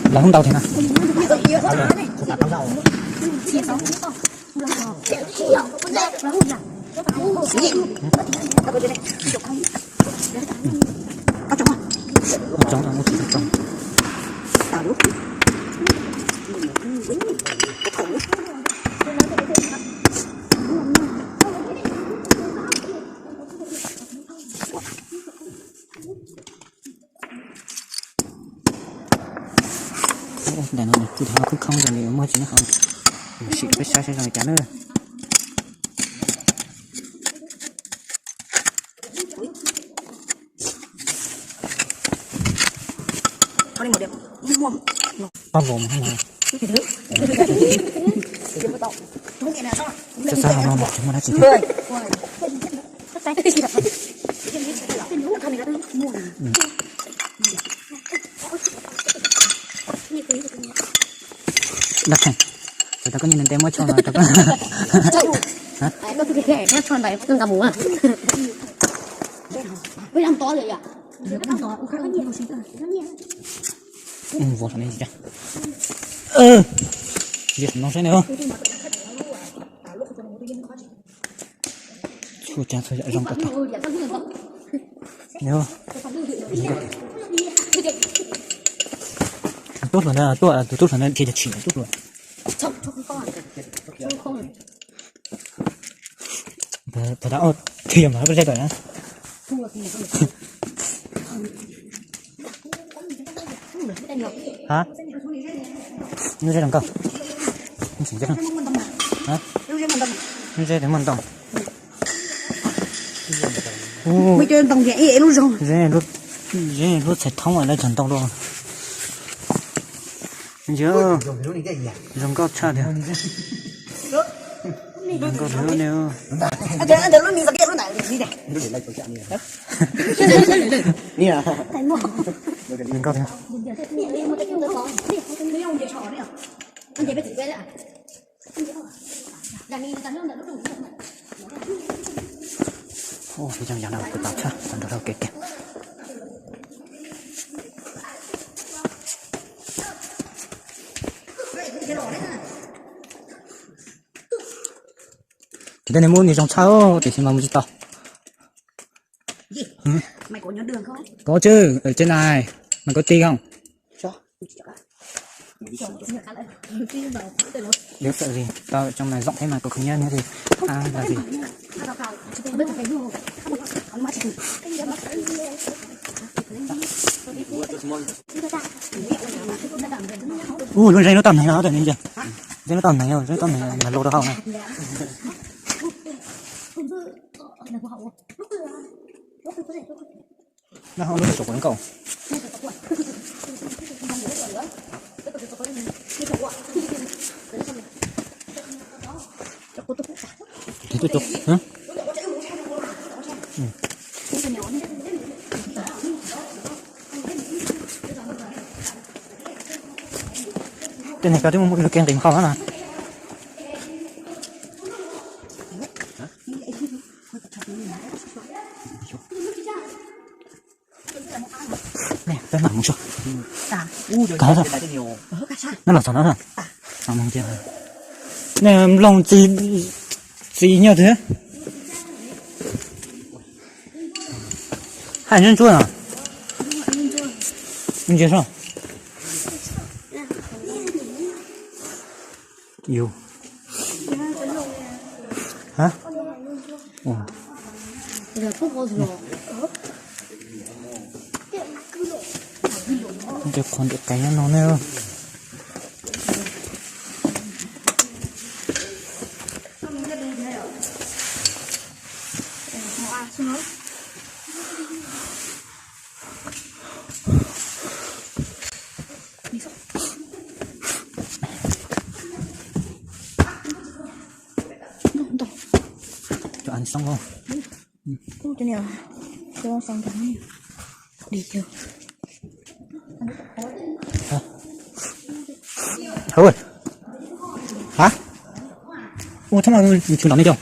Nplaim hub ntau thiab na. Ntawm no kuj thov khoob khoob zoo li muaj tsis nyob hauv, sim peb saib saib zoo li cas na. Txhob vos mus, txhob txhob hauv no mas tsis muaj dab tsi thiab. Dab Kheej, txawm tau koj nyiaj ntev muab tsho no rau koj. Muab tsho ntawd koj nqa mus. Vov saum no saib ne. Txhua tsav txhua yam zoo kawg tag. Tub hluas na, tuaj tus tub hluas na thiaj tsis tub hluas. Thaum da, thaum da, tsis yog mas koj zeb tawm na. Ha, lub zeb zoo nkauj. Lub zeb muaj ntoo. Zeb, zeb lub txhais thoob lawv cog ntoo dua. Zoo nkauj tshaj tiag. Zoo nkauj tiag ne. Zoo nkauj tiag. Ua, peb cov yog no kuv tau tshaj tau nrog rau kev kiag. Ces tej niag muab niag zoo tshaj tiam sis mas mus tsis tau. Kov tswb, tswb nai, mas kov ti không? Nếu sợ gì, tao trong này rộng thế mà cậu không nhớ nữa thì à, là gì? Ui, lub zeb lub toj neeg no, zeb lub toj neeg, zeb lub toj neeg mas luaj rau hauv na. No hauv lub tau tsum kuv nkauj. Tej niag ko twb muaj muaj ib lub kev nqis mus hauv no na. Peb mam mus tso. Kav, no los txog no na. Nej mloog txiv, txiv nyuj thiab. Hais ntsuab ntsuab no. Ntsia soj. Yus. Ha? Cov qhuav ntiam qees nyob no ne. Cov ăn sống không? Hả? Ui, thab no, tsis nrov ne cov.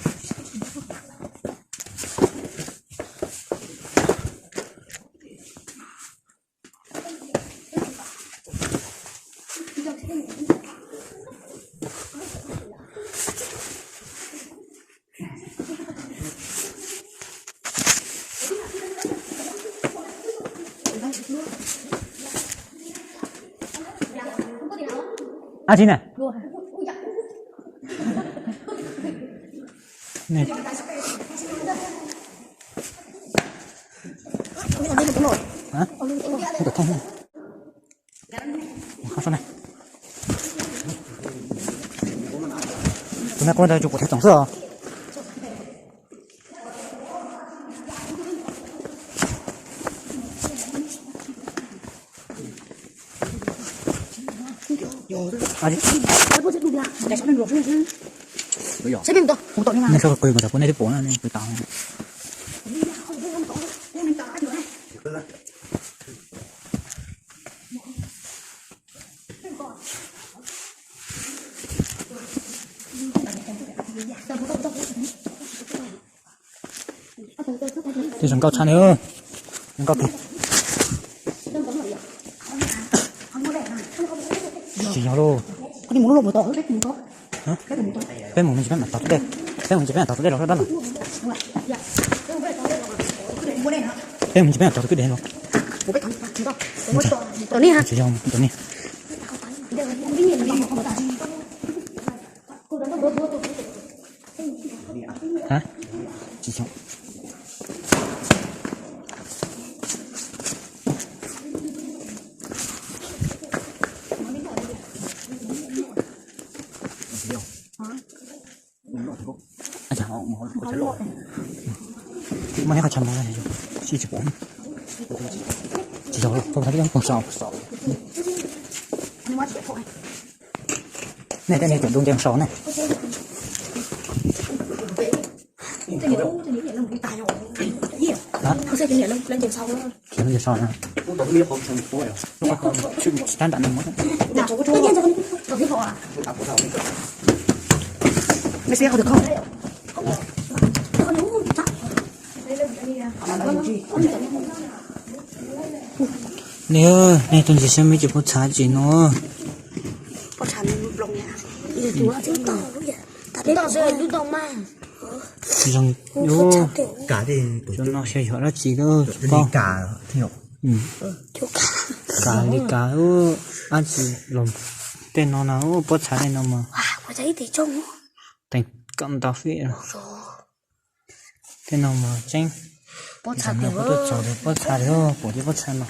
Ab tsi na. Tus no kuv ntawd tsuas kuv thev tsoom xwb os. Nej sawv qw mus tom kuv nej twb pom na, nej qw tau. Tej zoo nkauj tshaj ne, zoo nkauj tiag. Tsis yog lauj. Peb mus no ces peb mam tog tus dej, peb mus no ces peb mam tog tus dej los dab laug. Peb mus ces peb mam tog tus kwj deg los. Tsis yog, tsis yog. Tsis yog. Muaj neb qhov chaw mov, sib tsis pom. Tsis yog, pog pog saud. Nej tej nej cov dub nce saud ne. Khiav lub nce saud na. Tsis tab nram no. Niam, nej tuaj ntsia saib me cov pob txha tsis no. Zoo, cov no xyov yog dab tsi lawm tsis paub. Kav li kav, ab tsi los. Tej no na, pob txha tej no mas teem kawm ntau fij. Tej no mas tseeb. Pob txha tias, kuv tuaj txog pob txha li, pom cov pob txha no.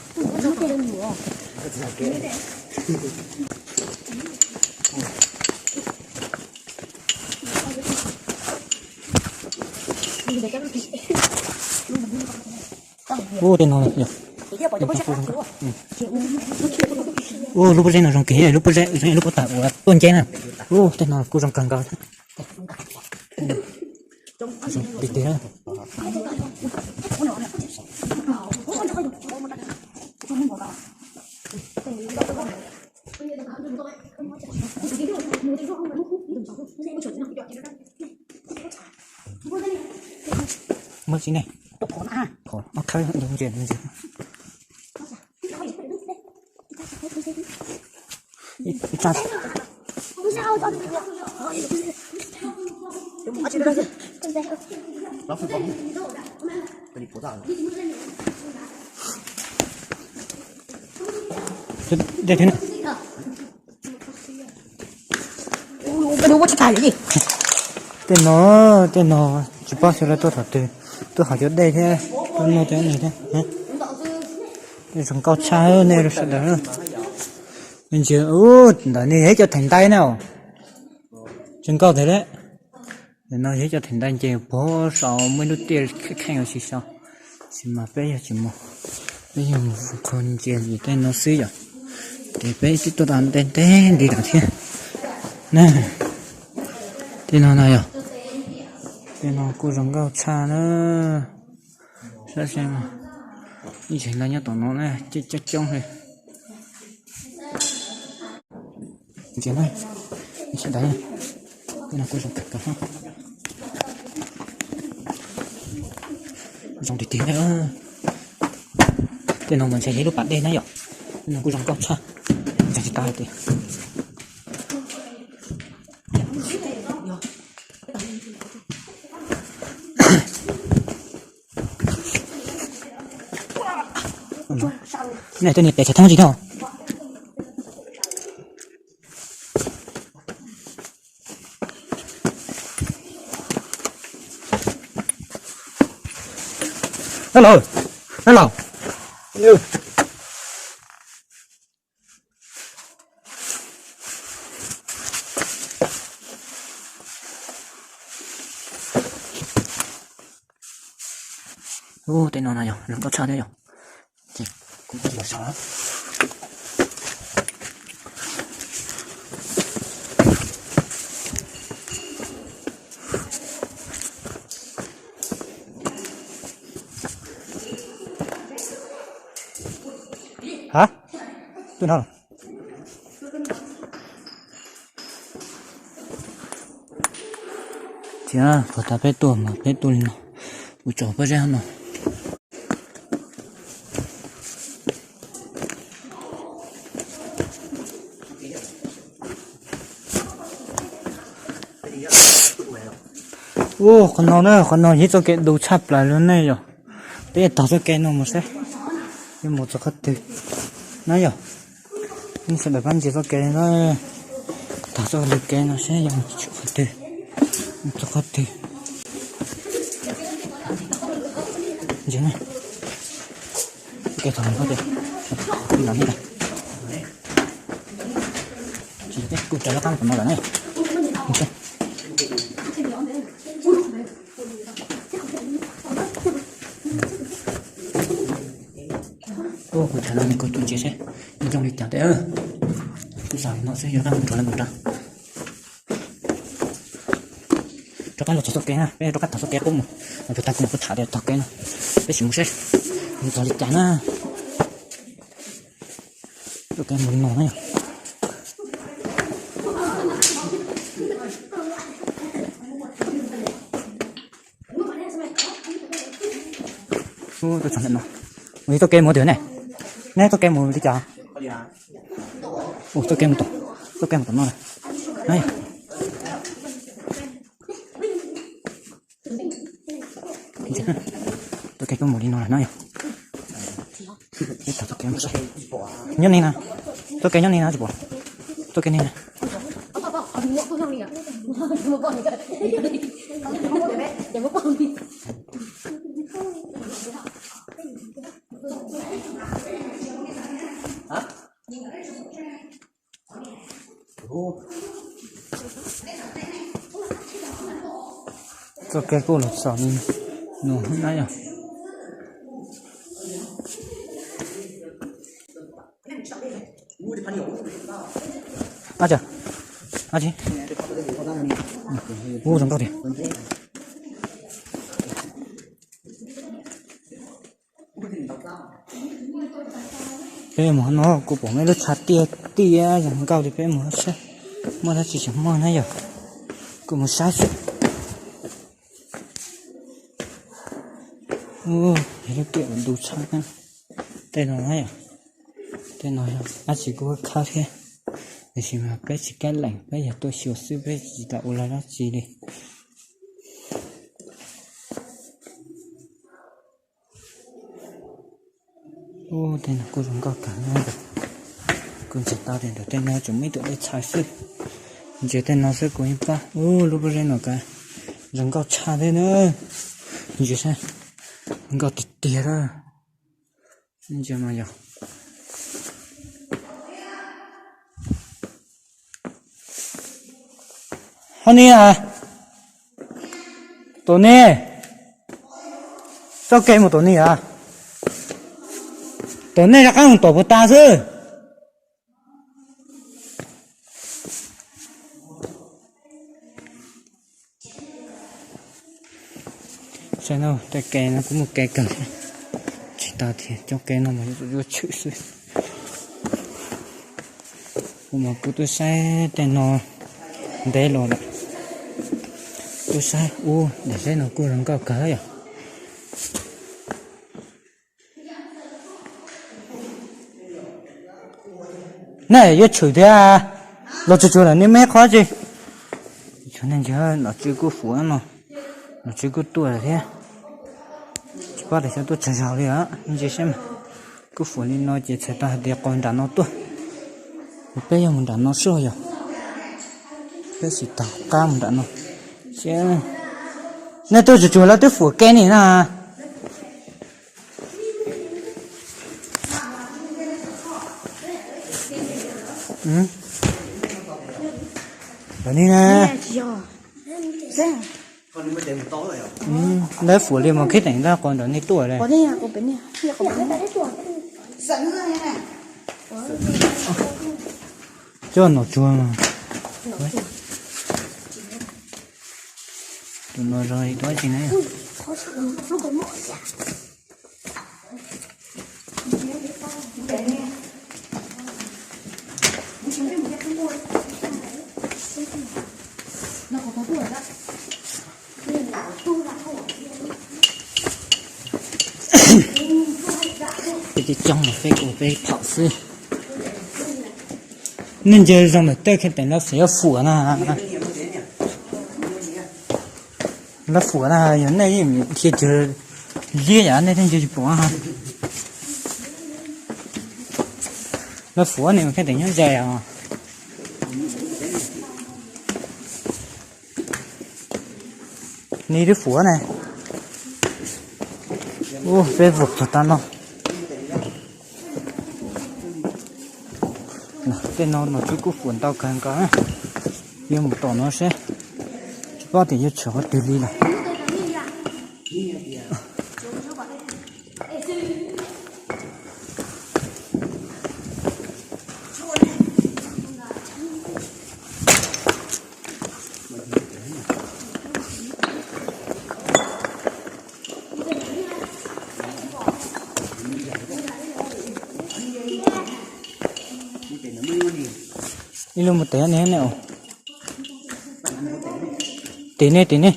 Ub, tej no yog. Ub, lub pob zeb no zoo kawg, lub pob zeb zoo li lub pob txha uas tuaj nceb na. Ub, tej no kuj zoo kawg nkaus. Tiag tiag. Muaj tsi ne? Qhov ob khawb ntsia ntsia. Ib tsab. Dej thiab na. Tej no, tej no tsis paub xyov lawv tuaj thaum twg, tuaj haus cov dej thiab, tuaj noj cov no thiab. Zoo nkauj tshaj nej sawv daws. Ntsia, ntawm no yog ib co theem ntais na. Zoo nkauj tiag lawm. Ntawm no yog ib co theem ntais ces puag saum muaj ib lub tiaj kheej kheej ua si saud. Tab sis mas peb yog tsis mus, peb yog mus kho ntsia li tej no xwb yom. Ces peb twb tuaj tau ntev ntev li lawm thiab na. Tej no no yog, tej no kuj zoo nkauj tshaj na. Saib seb, ib txhia lawv nyob tom no na, coob coob li. Ntsia na, sawv daws, tej no kuj zoo kawg kawg, zoo tiag tiag na. Tej no mas ntshe yog ib lub pas dej na yom. Tej no kuj zoo nkauj tshaj, ntsia tsis tau hais tias. Nej tej niag pem tsis thoob tsis thoob. Dab laug, dab laug. Ub, tej no na yog zoo nkauj tshaj thiab yog. Ces kuv mus saud. Ha? Twb no. Thiab puag ta peb tuaj mas peb tuaj li no, kuv tso pob zeb no. Ua qhov no na, qhov no yog txoj kev du tshaj plaws li ne yom. Peb tog txoj kev no mus seb yog mus txog qhov twg na yom. Nej sawv daws pab ntsia txoj kev na, tog txoj lwg kev no seb yog mus txog qhov twg, mus txog qhov twg. Ntsia na, txoj kev tog no tias, no ne, kuj rov qab mus tom no lawm ne. Ua kuv tham no nws kuj tuaj ntsia seb zoo li cas thiab. Kuv xav no xwb, yog qab mus rau lawv mus nrad. Rov qab los txog txoj kev na, peb rov qab tog txoj kev qub mus. Tus tag kuv kuj tham tias tog kev no, peb sim mus seb mus txog li cas na. Txoj kev mus li no na yom. Ua txoj kev mus twg ne? Neb txoj kev mus li cas? Ua txoj kev mus tom, txoj kev mus tom no na. Txoj kev kuj mus li no lawm na yom. Peb tog txoj kev mus seb. Nyob ni na. Txoj kev nyob ni na tsis pom. Txoj kev ni na. Txoj kev kuj los txog no na yom. Ab tsa, ab tsi, ub zoo nkauj tiag. Peb mus no kuj pom muaj lub tshav tiaj tiaj zoo nkauj li, peb mus saib muaj dab tsi tseem muaj na yom. Kuj mus saib xwb. Yog lub tiaj uas ntu tshaj na. Tej no na yom, tej no yog dab tsi kuj khab thiab, tiam sis mas peb tsis kav lees, peb yog tuaj xyuas xwb, peb tsis tau ua lawv dab tsi li. Ub, tej no kuj zoo nkauj kawg na. Kuj ntsia tau tias ntawm tej no tsuas muaj ib tug dej txhais xwb. Ntsia tej no xwb kuj yeej pab. Ub, lub pob zeb no kav zoo nkauj tshaj thiab na. Ntsia saib, nkauj tiag tiag lawm. Ntsia mas yog ho ni a, tom nej, txoj kev mus tom nej a, tom nej rov qab mus tom puas tas xwb. Saib no, tej kev no kuj muaj kev kawg thiab. Tsis tas tias cov kev no mas yuav tsum yuav tshwm xwb. Kuv mas kuv twb saib tej no ntev los lawm. Twb saib ub, daim zeb no kuj zoo nkauj kawg yom. Nej yuav tshwm thiab, los tsuag tsuag lawm nej meb qhov tsi. Nom tswv kuj fuam no, nom tswv kuj tuaj thiab. Tsis paub tias xyov tuaj tsawg zaus li os, ntsia saib mas. Kuj fuam li no ces txhais tau hais tias qos nram no tuaj. Peb yog mus nram no soj yog, peb tsis taug qab mus nram no. Nej tuaj tsuag tsuag lawv twb fuam kev ni na. Lawv ni na. Lawv fuam li mas khib teem ntag qos nram nej tuaj li. Coj nom tsuag mas. Tus no zoo li dab tsi ne? Peb coob coob mas peb kuj peb thaum xwb. Nej ntsia zoo lawm tej khib teem lawv xav yuav fuam na. Lawv fuam na, yog nej yeej dhia cawv liab yam nej thiaj nco tsis pom. Lawv fuam ne mas kheej teem nyob ze os. Ni twb fuam ne. Ua peb vug txog tag no. Tej no nom tswv kuj fuam ntau kawg nkaus na. Yuav mus tom no seb, tsis paub tias yuav tshwm qhov twg li lawm. Ib lub mus tes ne, ne, tim ne, tim ne.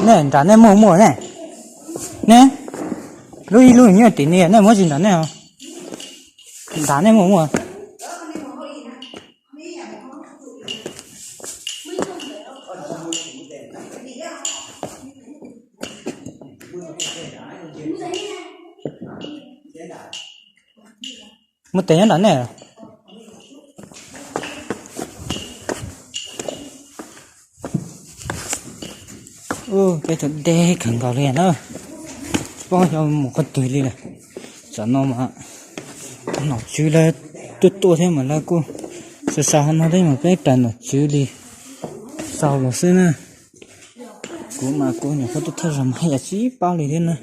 Nej nram nej muaj muaj ne. Ne, lub ib lub nyob tim ne, nej muab tsis nram nej os. Nram nej muaj muaj. Muaj tes nyob nram nej. Ub, peb tuaj deb kawg nkaus li na. Tsis paub xyov mus qhov twg li lawm. Tam no mas nom tswv lawv tuaj tuaj thiab mas lawv kuj xav xav hauv no thiab mas peb raws nom tswv li xaus los xwb na. Kuv mas kuv nyuam qhuav tuaj thawj zaug mas haj yam tsis paub li thiab na.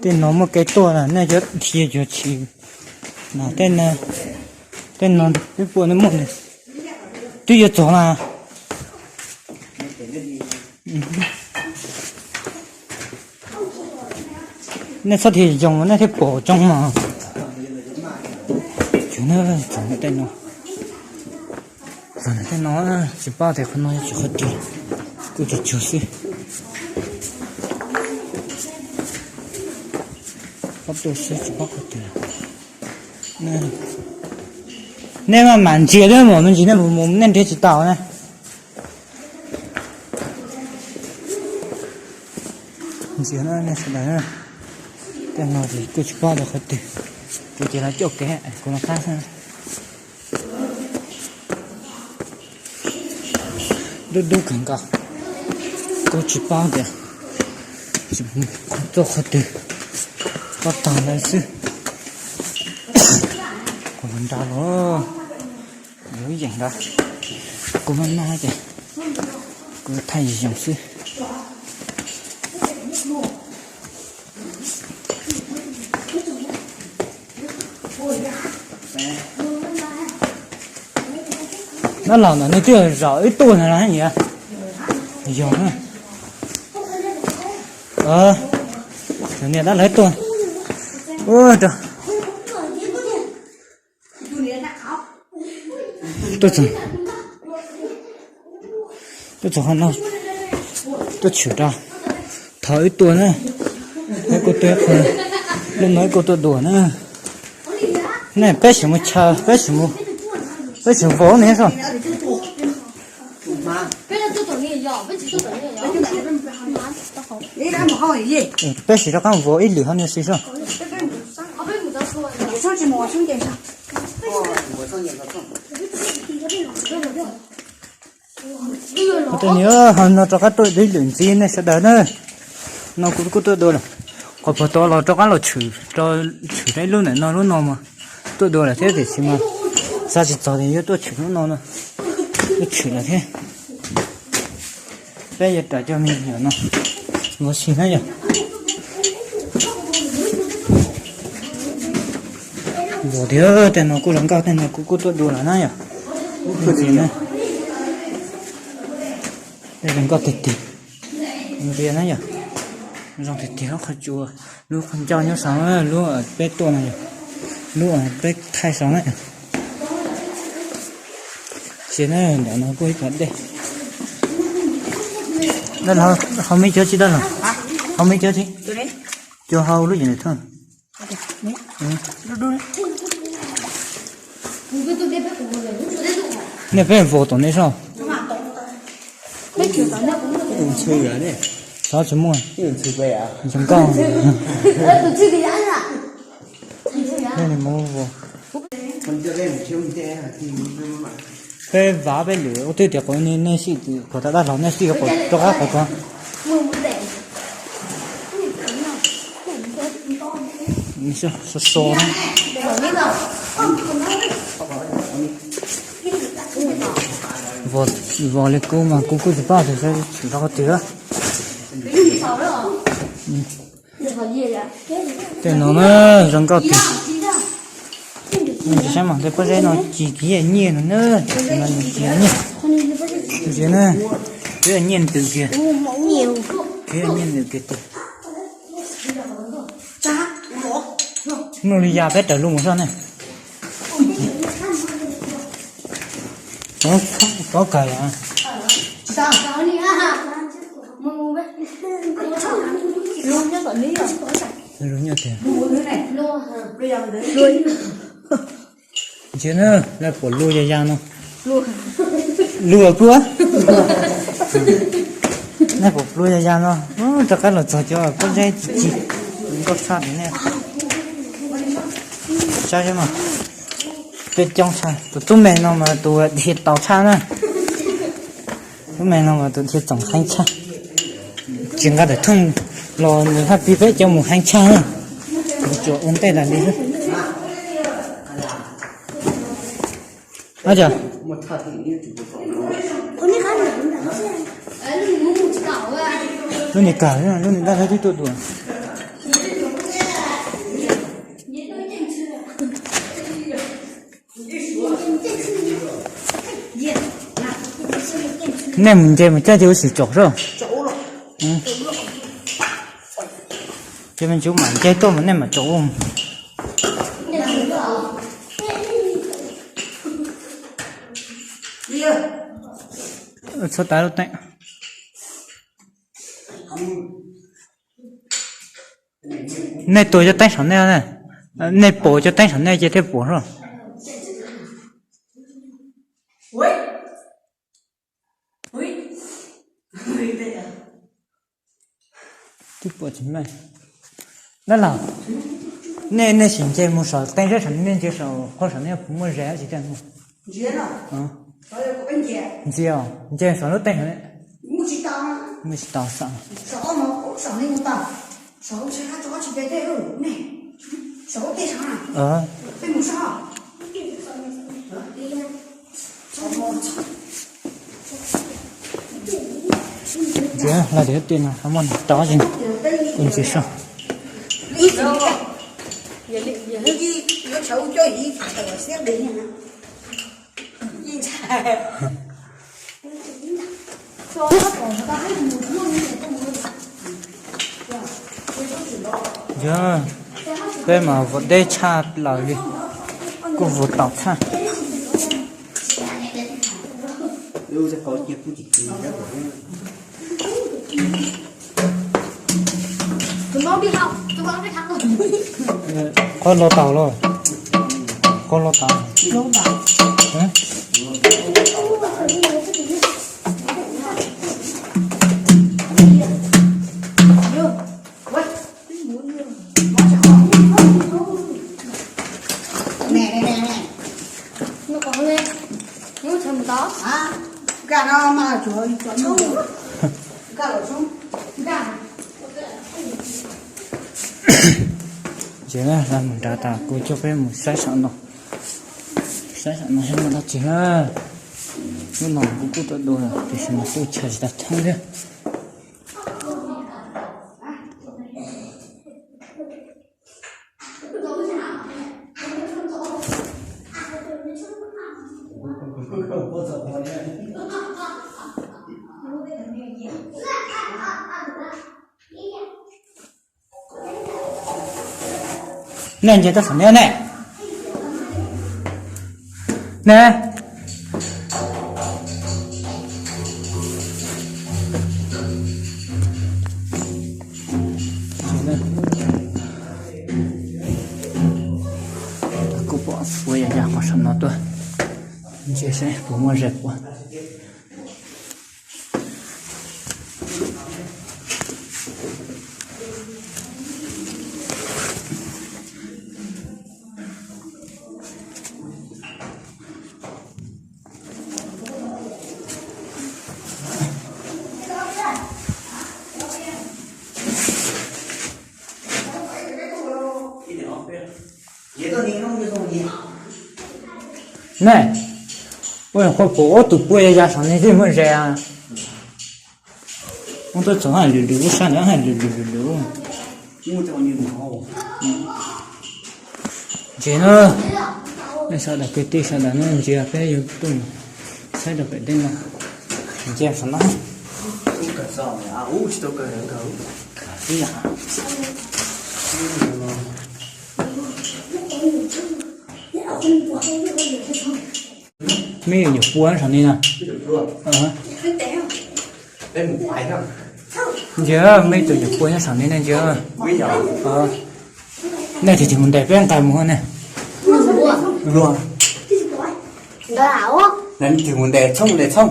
Tej no muaj kev tuaj na, nej yuav dhia yuav tshwm na. Tej no, tej no twb puas muaj, twb yuav txog na. Nej txhob dhia zoo nej thiaj pom tsooj mas. Txog tej no, txog tej no tsis paub tias qhov no yog tsis qhov twg, kuj tsuag tsuag xwb. Qhov tuaj xwb tsis paub qhov twg. Nej maj mam ntsia thiab mas me ntsis nej mus mus nej nrhiav tsis tau na. Ntsia na nej sawv daws, tej no ces kuj tsis paub rau qhov twg, kuv ces los coj kev kuv los qab xwb. Dub dub kawg nkaus, kuj tsis paub tias tsis tuaj qhov twg, pob tag ntawd xwb. Kuv nrad los lub yeem nrad, kuv maj maj ces kuv thaij zoo xwb. Dab laug ntawm nej twb zaum wb tuaj no los yog? Yog na. Niam dab laug tuaj. Ua rau tuaj txog, tuaj txog qhov no, tuaj tshwm rau. Thaum wb tuaj na, wb kuj tuaj, lub no wb kuj tuaj dua na. Ne peb sim mus chaw, peb sim mus, peb sim vov ne soj. Peb sim rov qab vov ib lwm hauv no xwb soj. Tus niam, hauv no rov qab tuaj ib lwm ntxiv nej sawv daws na. No kuv kuj tuaj dua lawm. Qhov puag tod los rov qab los tshwm, tshwm rau ib lub ntawm no lub no mas tuaj dua lawm thiab tiam sis mas xav tsis txog tias yuav tuaj tshwm lub no no. Tuaj tshwm lawm thiab. Peb yuav rawm cov me nyuam no vov si na yom. Vov tiag, tej no kuj zoo nkauj, tej no kuv kuj tuaj dua lawm na yom. Kuj tsis na, tej zoo nkauj tiag tiag. Ntsia na yom, zoo tiag tiag lub qhov tsua, lub qhov ncauj nyob saum lub peb tuaj no yom, lub peb thaij saum na yom. Ces na, ntawm no kuj ib cov dej. Dab laug, hau me cov tsis dab laug? Hau me cov tsis? Cov hau lub yees lawm thoj. Nej peb vau tom nej soj. Xyov tsis muaj. Zoo nkauj. Nej mus vau. Peb vav peb lwm ua twb tias qhov nej sij, qhov tau dab laug nej sij rov qab qhov ko. So so na. Vau li kub mas kuv kuj tsis paub tias saib tsis rov qab twg. Tej no na, zoo nkauj tiag. Tsis saib mas tej pob zeb no ci kiag nyiaj no na. Ci nyiaj. Ntsia na, ci nyiaj ntws kiag. Ci nyiaj ntws kiag tiag. Mloog li yam peb raws lus mus soj ne. Pob kawg yom. Lus nyob tiag. Ntsia na, lawv pom lus ya ya no. Lus pluav. Nej pom lus ya ya no, rov qab los txog cov pob zeb ci ci. Nkauj tshaj li nej. Saib mas, peb coob tshaj, tus tub me no mas tus dhia tau tshaj na. Tub me no mas tus dhia txoom heev tshaj. Tsis nqa daim thooj los nws haj pis peb cov mus heev tshaj na. Tsuas ua ntej tas li xwb. Ab, lub niag kawg, lub niag dab laug twb tuaj dua. Nej mus nce mus caij ces ua sim tsom soj. Ces me ntsis mam nce tuaj mas nej mam tsom ua. Txhob tas lub teeb. Nej tuag cov teeb saum nej, nej pom cov teeb saum nej ces thiaj pom soj. Twb pom tsis meej. Dab laug, nej, nej sim nce mus saum teeb zeb saum, nej nce saum qhov saum nej puas muaj zes tsis tiag? Ntsia, nce saum lub teeb saum, muaj tsis tau saum. Ntsia, laj tias tej no ho muaj rov zis, kuv ntsia soj. Yog peb mas vau deb tshaj plaws li, kuj vau tau tshaj. Qhov lo tau los, qhov lo tau. Ces mus nrad tas kuv coj peb mus saib saum no, saib saum no saib muaj dab tsi na. Hnub no kuv kuj tuaj dua tiam sis mas kuj chaw tsis tau thoob thiab. Nej nce tuaj saum nej ne. Nej, Ces saib puas muaj zais puas. Ne, ua qhuav pom ob tug puag ya saum ne twb muaj zais. Ub, tuaj txog haj lwm lwm, ub, sab ntawd haj lwm lwm lwm lwm. Ntsia na, nej sawv daws kwv tij sawv daws na, ntsia peb yuav tuaj mus saib rau pem tej no. Ntsia saum no. Meb yuav nyuam pua saum ni na. Ntsia, meb tus nyuam pua nyob saum ni ne, ntsia. Nej tig tig mus ntes peb nqa mus ne. Luag. Tig mus ntes txhooj ntes txhooj.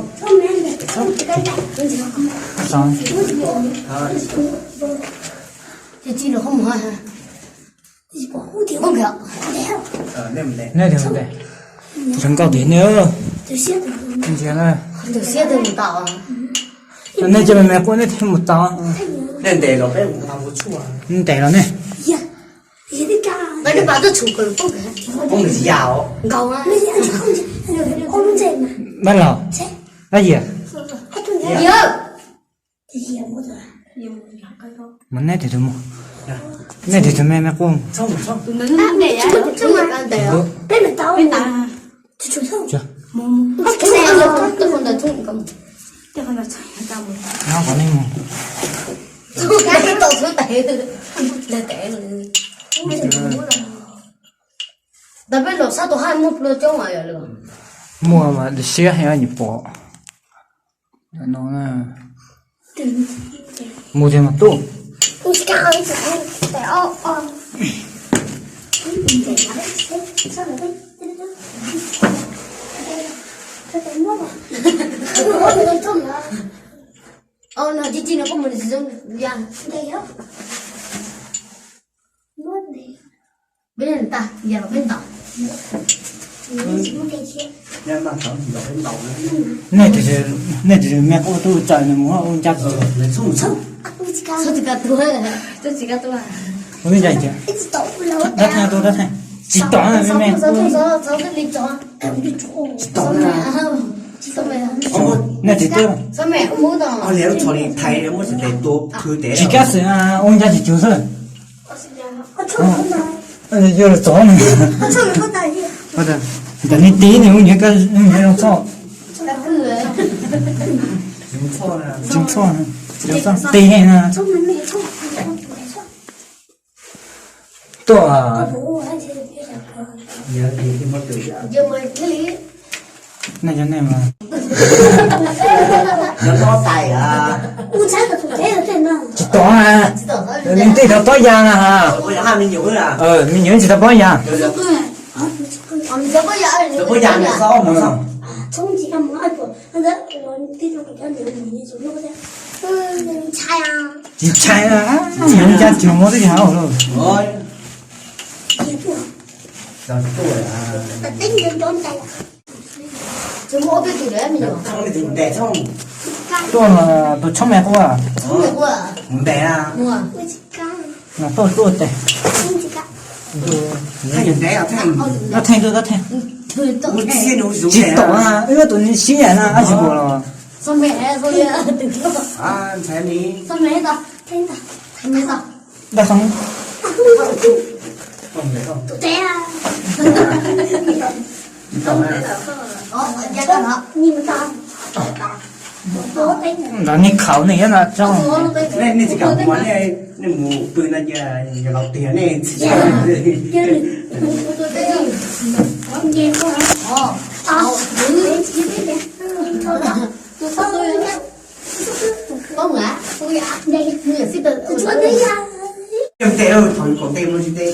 Nej tig mus ntes. Zoo nkauj tiag ne. Ntsia na. Nej cov me me quaj nej thiaj mus tau. Nej ntes los peb mus tau tshuaj. Ntes los ne. Peb los. Dab yia. Mas nej tus tus mus, nej tus tus me me quaj. No qhov nej mus. Ntawd peb los sab tus haj muaj plua coob mas yog lawm. Muaj mas siab heev nyuam pom. No na. Mus tiag mas tuaj. Ntawm no tib tib no koj mus ya. Peb tag ya los peb ntaus. Nej tus, nej tus me quaj tuaj txawm nws mus ua ncaj tsis txhob tsis ka tuaj, tsis ka tuaj. Ua ncaj tsis, dab theej tuaj dab theej. Tsis tom me me. Tsis tom. Nej tsis tuaj. Tsis kab xwb, ua ncaj tsis txhob xwb. Yog los txog. Ntawm nej tib ne ua nyiam zoo txhoj. Tsis txhob, tsis txhob tib na. Tuaj. Nej cov nej mas. Tsis tom, nej tej tau tob ya na ha. Me nyuam tsis tau pob ya. Tsis ntshai, ncaj tsis muaj twb yog lawm. Tuaj tus tshoob me quaj. Tuaj tuaj tes. Dab theej tuaj dab theej. Tsis tom, wb tus ni sib yam na, ab tsis pom los. Dab qhov. Ntawd nej khaus nej nyob no tso. Nej tsis kam mus, nej mus pw no ces yog laus tiag nej. Tes, thaum kom tes mus tsis tes,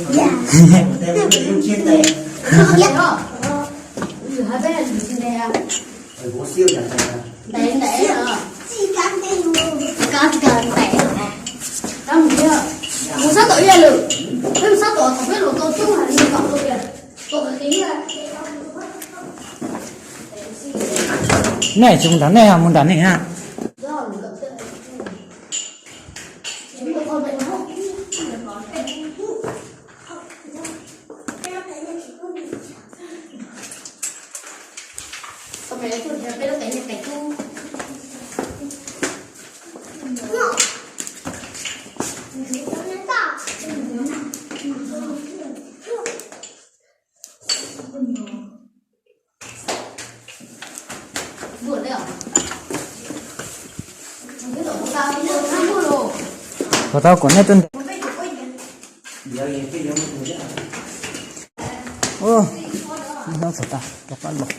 tes mus tsis tes. Nej tsis mus nram nej, mus nram nej ha. Puas tau kom nej tuaj ntes. Ub, no txog tas rov qab los.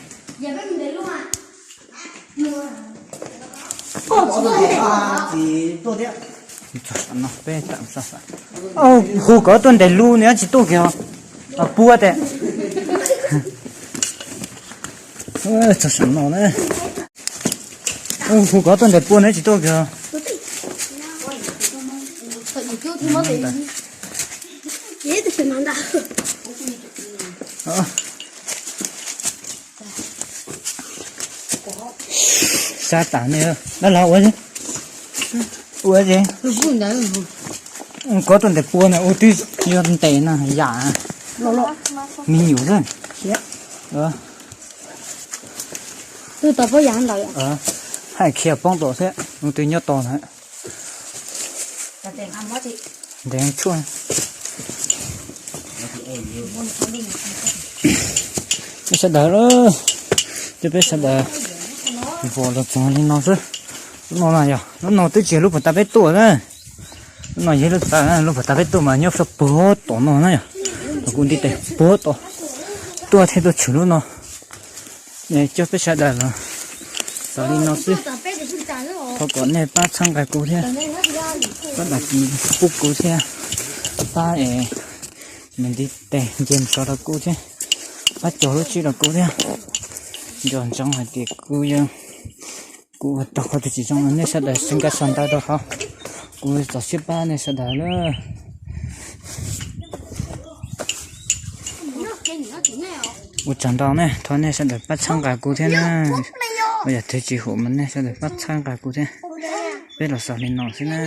Hu kom tuaj ntes lus nws tsis tuaj kiag. Pua tes. Txog sam no na. Hu kom tuaj ntes pua nws tsis tuaj kiag. Sab tas ne, dab laug ua, ua ces koj tuaj ntes pua na, ua twb yog ntes na yam me nyuam xwb. Hais khiav poob tom thiab, ua twb nyob tos na. Ntes tshuaj. Peb sawv daws, peb sawv daws vos los txog li no xwb. Lub no na yog lub no twb tsis yog lub puag ta peb tuaj na. Lub no yog lub ta, lub puag ta peb tuaj mas nyob sab puag tom no na yog. Kuv nti tes puag tom tuaj thiaj tuaj tshwm lub no. Coj peb sawv daws los xaus li no xwb. Thov kom nej pab txhawb nqa kuv thiab, pab dag kis pub kuv thiab, pab es nws ntiv tes nce mus sov rau kuv thiab, pab cog lub tsheb rau kuv thiab. Nco ntsoov hais tias kuv yog, kuv ua tau qhov twg tsis zoo no nej sawv daws sau nkauj sau ntawv rau hauv, kuv txaus siab pab nej sawv daws lawm. Ua tsaug ntau ne, thov nej sawv daws pab txhawb nqa kuv thiab na. Ua yog twg tsis haum mas nej sawv daws pab txhawb nqa kuv thiab. Peb los xaus li no xwb na.